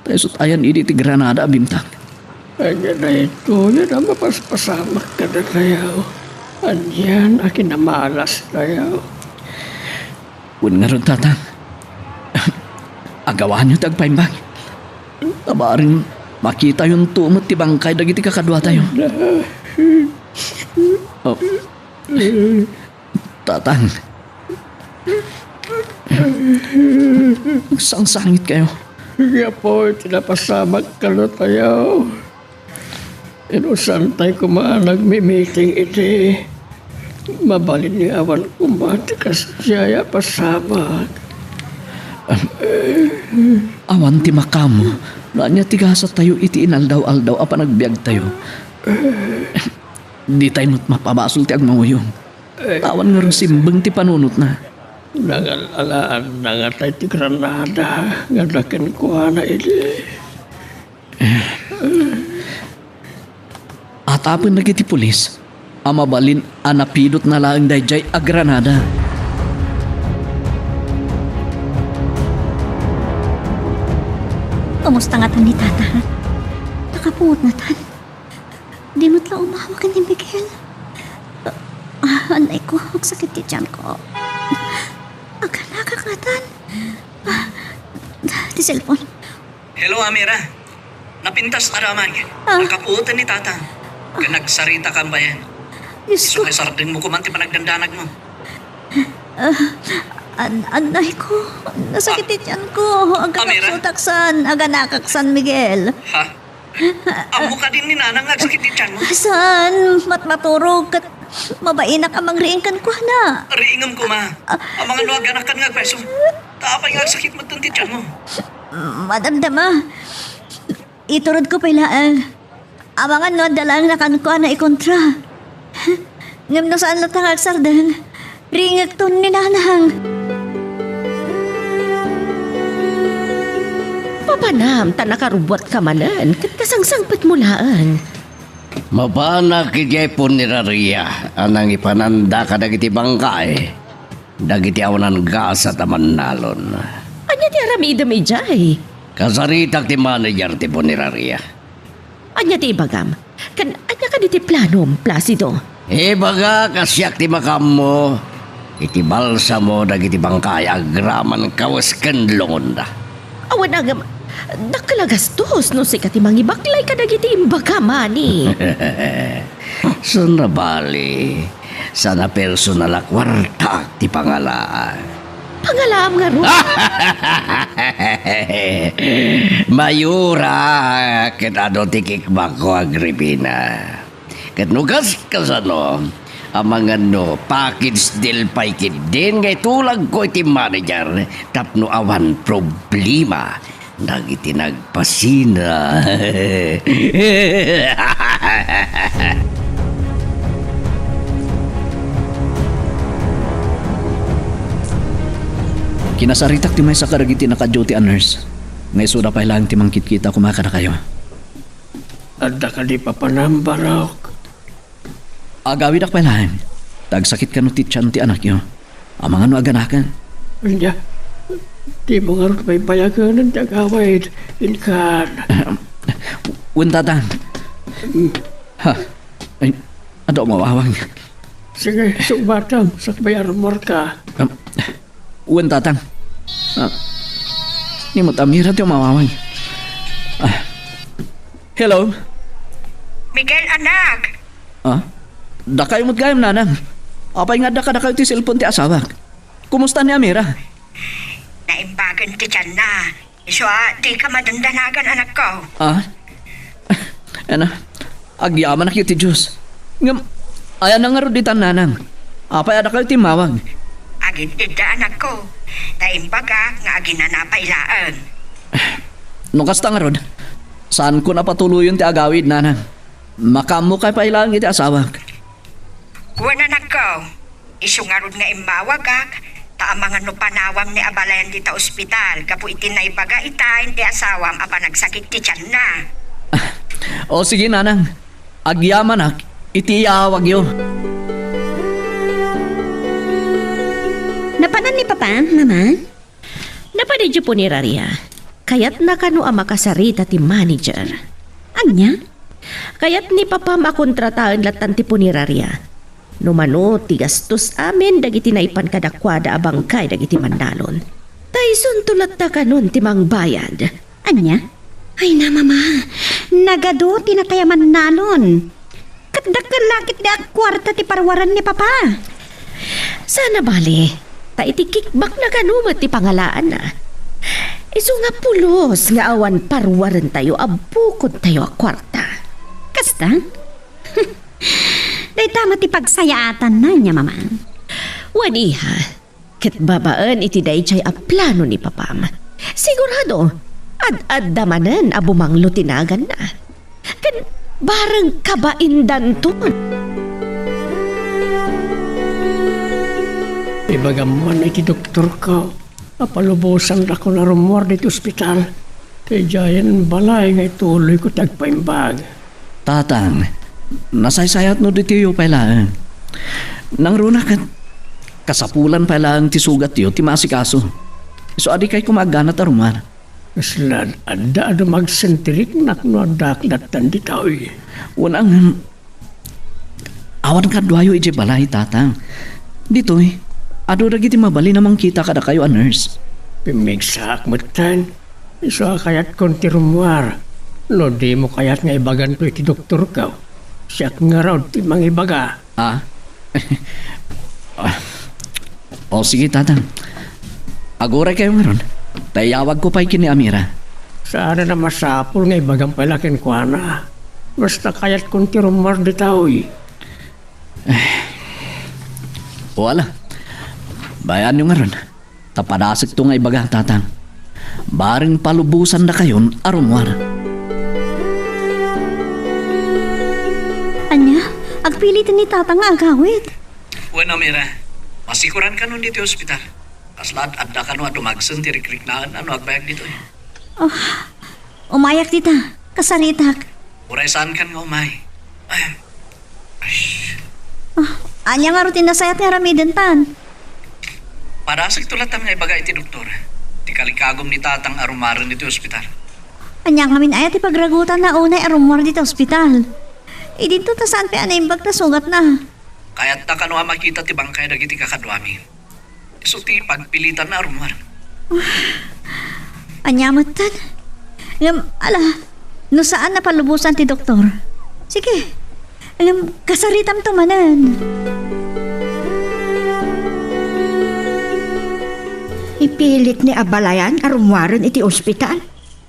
ta isut' ayan idi ti granada a bimtak. Ania daytoy a mapaspasamak kadatayo? Anian a kinamalastayo? Wen ngarud, Tatang, agawanyo ti agpaimbag. Ta bareng Makitayonto met ti bangkay dagiti kakaduatayo. Oh. Tatang. Agsangsangitkayo. Gapu iti napasamak kadatayo. Inusantay koma a nagmi-meeting idi. Mabalin nga awan koma ti kas diay a pasamak. Awan ti makaammo no ania ti gasatayo iti inaldaw-aldaw a panagbiagtayo. Ditay met mapabasol ti agmanguyong. Awan ngarud simbeng ti panunotna. Nangal-alaanna ngarud ti granada nga adda kenkuana idi. Atapen dagiti pulis a mabalin a napidotna laeng daydiay a granada. Kumusta ngatan ni Tata? Nakapuot ngatan. Di met la umawa ken ni Miguel. Ah, anay ko, agsakit ti tiyan ko. Aganakak ngatan. Ah, ti cellphone. Hello, Amira. Napintas a damag. Ah. Nakapuoten ni Tata. Ken nagsarita kan bayan. Diyos ko. Isu nga isardengmo koman ti panagdandanagmo. Ah, an-, anay ko. Nasakit ti tiyan ko. Amira? Agkakapsutak san. Aganakak san, Miguel. Ha? Ammo kadi ni Nanang nga agsakit ti tiyanmo? Saan? Matmaturog ket mabainak a mangriing kenkuana. Riingem koma. Amangan no aganakan nga agpeso. Ta apay nga agsakit metten ti tiyanmo? Madamdama. Iturodko pay laeng. Amangan no adda laeng nakankuana ikontra. Ngem no saan latta nga agsardeng, riingekton ni Nanang. Mapanam ta nakarubbuatka manen ket kasangsangpetmo laeng. Mapanak idiay puneraria a nangipananda kadagiti bangkay dagiti awanan gasat a mannalon. Ania ti aramidem idiay? Kasaritak ti manager ti puneraria. Ania ti ibagam? Ken ania kadi ti planom, Placido? Ibagak a siak ti makaammo iti balsamo dagiti bangkay agraman kawes ken lungonda. Awan a ngem, dakkel a gastos no sika ti mangibaklay kadagiti imbagam, ani. Saan a bali, saan a personal a kuarta ti pangalaak. Pangalaam ngarud? Mayura ket adu ti kikbakko, Agripina. Ket no kas-, kasano, amangan no package deal pay ketdin nga itulagko iti manager tapno awan problema dagiti nagpasina. Kinasaritak ti maysa kadagiti naka-duty a nurse nga isuda pay laeng ti mangkitkita koma kadakayo. Adda kadi papanam, Barok? Agawidak pay laeng. Ta agsakit kano ti tiyan ti anakyo. Amangan no aganaken. Ania, dimo ngarud baybayagen ti agawid, inkan. Wen, Tatang. Mm. Ha? Ay, adda umawawang. Sige, sungbatam, sakbay a rummuarka. Um, Wen, Tatang. Ah, ni met Amira ti umawawang. Ah. Hello? Miguel, anak! Ah? Dakayo met gayam, Nanang. Apay nga adda kadakayo ti cellphone ti asawak? Kumusta ni Amira? Naimbagen ti tianna. Isu a, dika madandanagan, anakko. Ah? Ana, agyamanak iti Dios. Ngem, ayanna ngarud ditan, Nanang? Apay a dakayo ti immawag? Agid-idda, anakko. Ta imbagak nga aginana pay laeng. No kasta ngarud, saanko a patuloyen ti agawid, Nanang. Makaammokay pay laeng iti asawak. Wen, anakko. Isu ngarud nga immawagak, ta amangan no panawam ni abalayan dita ospital gapu iti naibaga itay ti asawam a panagsakit ti tianna. O sige, Nanang. Agyamanak iti iyaawagyo. Napanan ni Papa, Mama? Napan idiay puneraria. Kayatna kano a makasarita ti manager. Ania? Kayat ni Papam a kontrataen lattan ti puneraria. No mano ti gastos amin dagiti naipan kadakuada a bangkay dagiti mannalon. Ta isunto latta kanon ti mangbayad. Ania? Ay na, Mama. Nagadu ti natay a mannalon. Ket dakkel la ketdi a kuarta ti parwaren ni Papa. Sana bali, ta iti kickback na kano met ti pangalaanna. Isu nga pulos nga awan parwarentayo a bukodtayo a kuarta. Kasta? Dayta met ti pagsayaatanna, nia, Mama. Wen, iha, ket babaen iti daydiay a plano ni Papam, sigurado, ad-adda manen a bumanglo ti naganna. Ket bareng kabaindanton. Ibagam man iti doktorko a palubosandakon a rummuar ditoy ospital. Ti idiayen balay nga ituloyko ti agpaimbag. Tatang, nasaysayatno ditoy pay laeng. Nangruna ket kasapulan pay laeng ti sugatyo ti maasikaso. Isu a dikay koma agganat a rummuar. Kasla adda a dumagsen ti riknak no addaak dattan ditoy. Wen, ngem awan kaduayo idiay balay, Tatang. Ditoy, adu dagiti mabalin a mangkita kadakayo a nurse. Pimmigsaak metten. Isu a kayatkon ti rummuar. No dimo kayat nga ibaganto iti doktorko, siak ngarud ti mangibaga. Ah? Ah. O, sige, Tatang. Aguray kayo ngarud. Ta iyawagko pay ken ni Amira. Saan a masapul nga ibagam pay la kenkuana. Basta kayatkon ti rummuar ditoy. O, ala. Bayaanyo ngarud. Ta padasekto nga ibaga, Tatang. Bareng palubosandakayon a rummuar. Ania? Agpiliten ni Tatang nga agawid? Wen, Amira, masikoran kano ditoy ospital. Kasla ad-adda kano a dumagsen ti rikriknaan a no agbayag ditoy. Oh, umayak dita. Kasaritak. Uray saankan nga umay. Ay. Ay. Ah, ania ngarud ti nasayaat nga aramidentan? Padasekto lattan nga ibaga iti doktor ti kalikagum ni Tatang a rummuaren ditoy ospital. Ania ngamin aya ti pagragutanna unay a rummuar ditoy ospital? Idinto ta saan pay a naimbag ta sugatna. Kayatta kano a makita ti bangkay dagiti kakaduami. Isu ti pagpilitanna a rummuar. Ania metten? Ngem, ala, no saan a palubosan ti doktor. Sige, ngem kasaritamto manen. Ipilit ni abalayan a rummuaren iti ospital.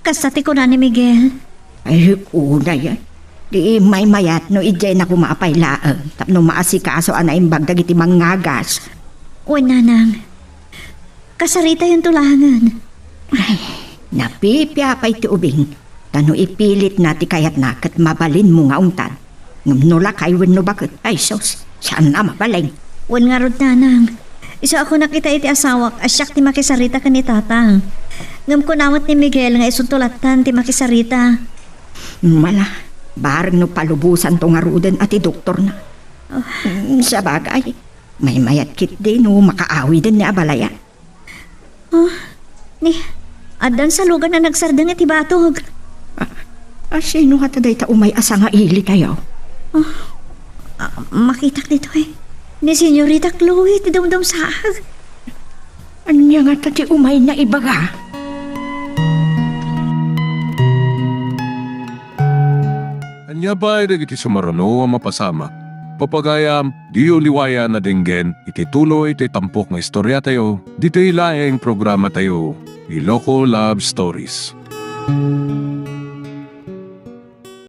Kasta ti kuna ni Miguel. Ay, unay, eh. Di maymayat no idiay na koma pay laeng tapno maasikaso a naimbag dagiti mangngagas. Wen, nanang. Kasaritayonto laengen. Ay, napipia pay ti ubing. Ta no ipilitna ti kayatna ket mabalinmo nga ungtan. Ngem no lakay wenno baket, ay sus, saan a mabalin. Wen ngarud, nanang. Isu a kunak ita iti asawak a siak ti makisarita ken ni Tatang. Ngem kuna met ni Miguel nga isunto lattan ti makisarita. Mala, bareng no palubosanto ngaruden a ti doktorna. Oh. Mm, sabagay, maymayat ketdi no makaawiden ni abalayan. Oh, ni, addan salugan a nagsardeng iti batog. Ah, ah, sino ngata dayta umay a sangaili tayo? Oh, ah, makitak ditoy. Ni Senyorita Chloe ti dumdumsaag. Ania ngata ti umayna ibaga? Ania pay dagiti sumaruno a mapasamak? Papagayam, diyo liwayan a denggen iti tuloy ti tampok nga istoriatayo, ditoy laeng programatayo, Iloko Love Stories.